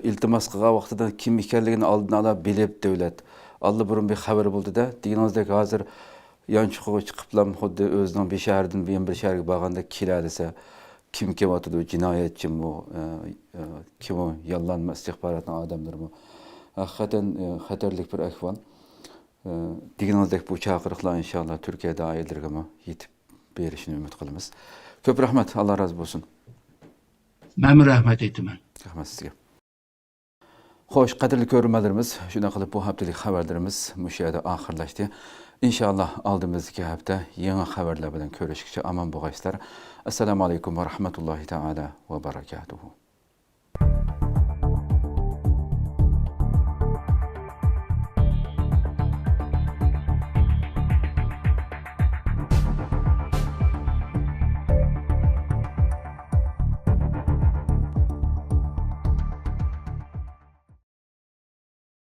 ئىلتىماس قىلغان ۋاقتىدا كىم ئىكەنلىكىنى ئالدىن ئالا بىلىپ، دۆلەت ئاللىبۇرۇن بىر خەۋىرى بولدى-دە، دېگىنىڭىزدەك، ھازىر يانچۇقىغا چىقىپلا خۇددى ئۆزىنىڭ بىر شەھەردىن يەنە بىر شەھەرگە بارغاندەك كېلەلىسە، كىم كېلىۋاتىدۇ، جىنايەتچىمۇ، ئە، ئە، كىمۇ، ياللانما ئىستىخباراتنىڭ ئادەملىرىمۇ؟ ھەقىقەتەن، ئە، خەتەرلىك بىر ئەھۋال. ئە، دېگىنىڭىزدەك بۇ چاقىرىقلار ئىنشاللا تۈركىيە دائىرىلىرىگىمۇ يېتىپ بېرىشىنى ئۈمىد قىلىمىز. كۆپ رەھمەت، ئاللا رازى بولسۇن. مەنمۇ رەھمەت ئېيتىمەن. رەھمەت سىزگە. خوش، قەدىرلىك كۆرۈرمەنلىرىمىز، شۇنداق قىلىپ بۇ ھەپتىلىك خەۋەرلىرىمىز مۇشۇ يەردە ئاخىرلاشتى. ئىنشاللا ئالدىمىزدىكى ھەپتە يېڭى خەۋەرلەر بىلەن كۆرۈشكىچە ئامان بولغايسىلەر. ئەسسالامۇ ئەلەيكۇم ۋە رەھمەتۇللاھى تائالا ۋە بەرەكاتۇھۇ.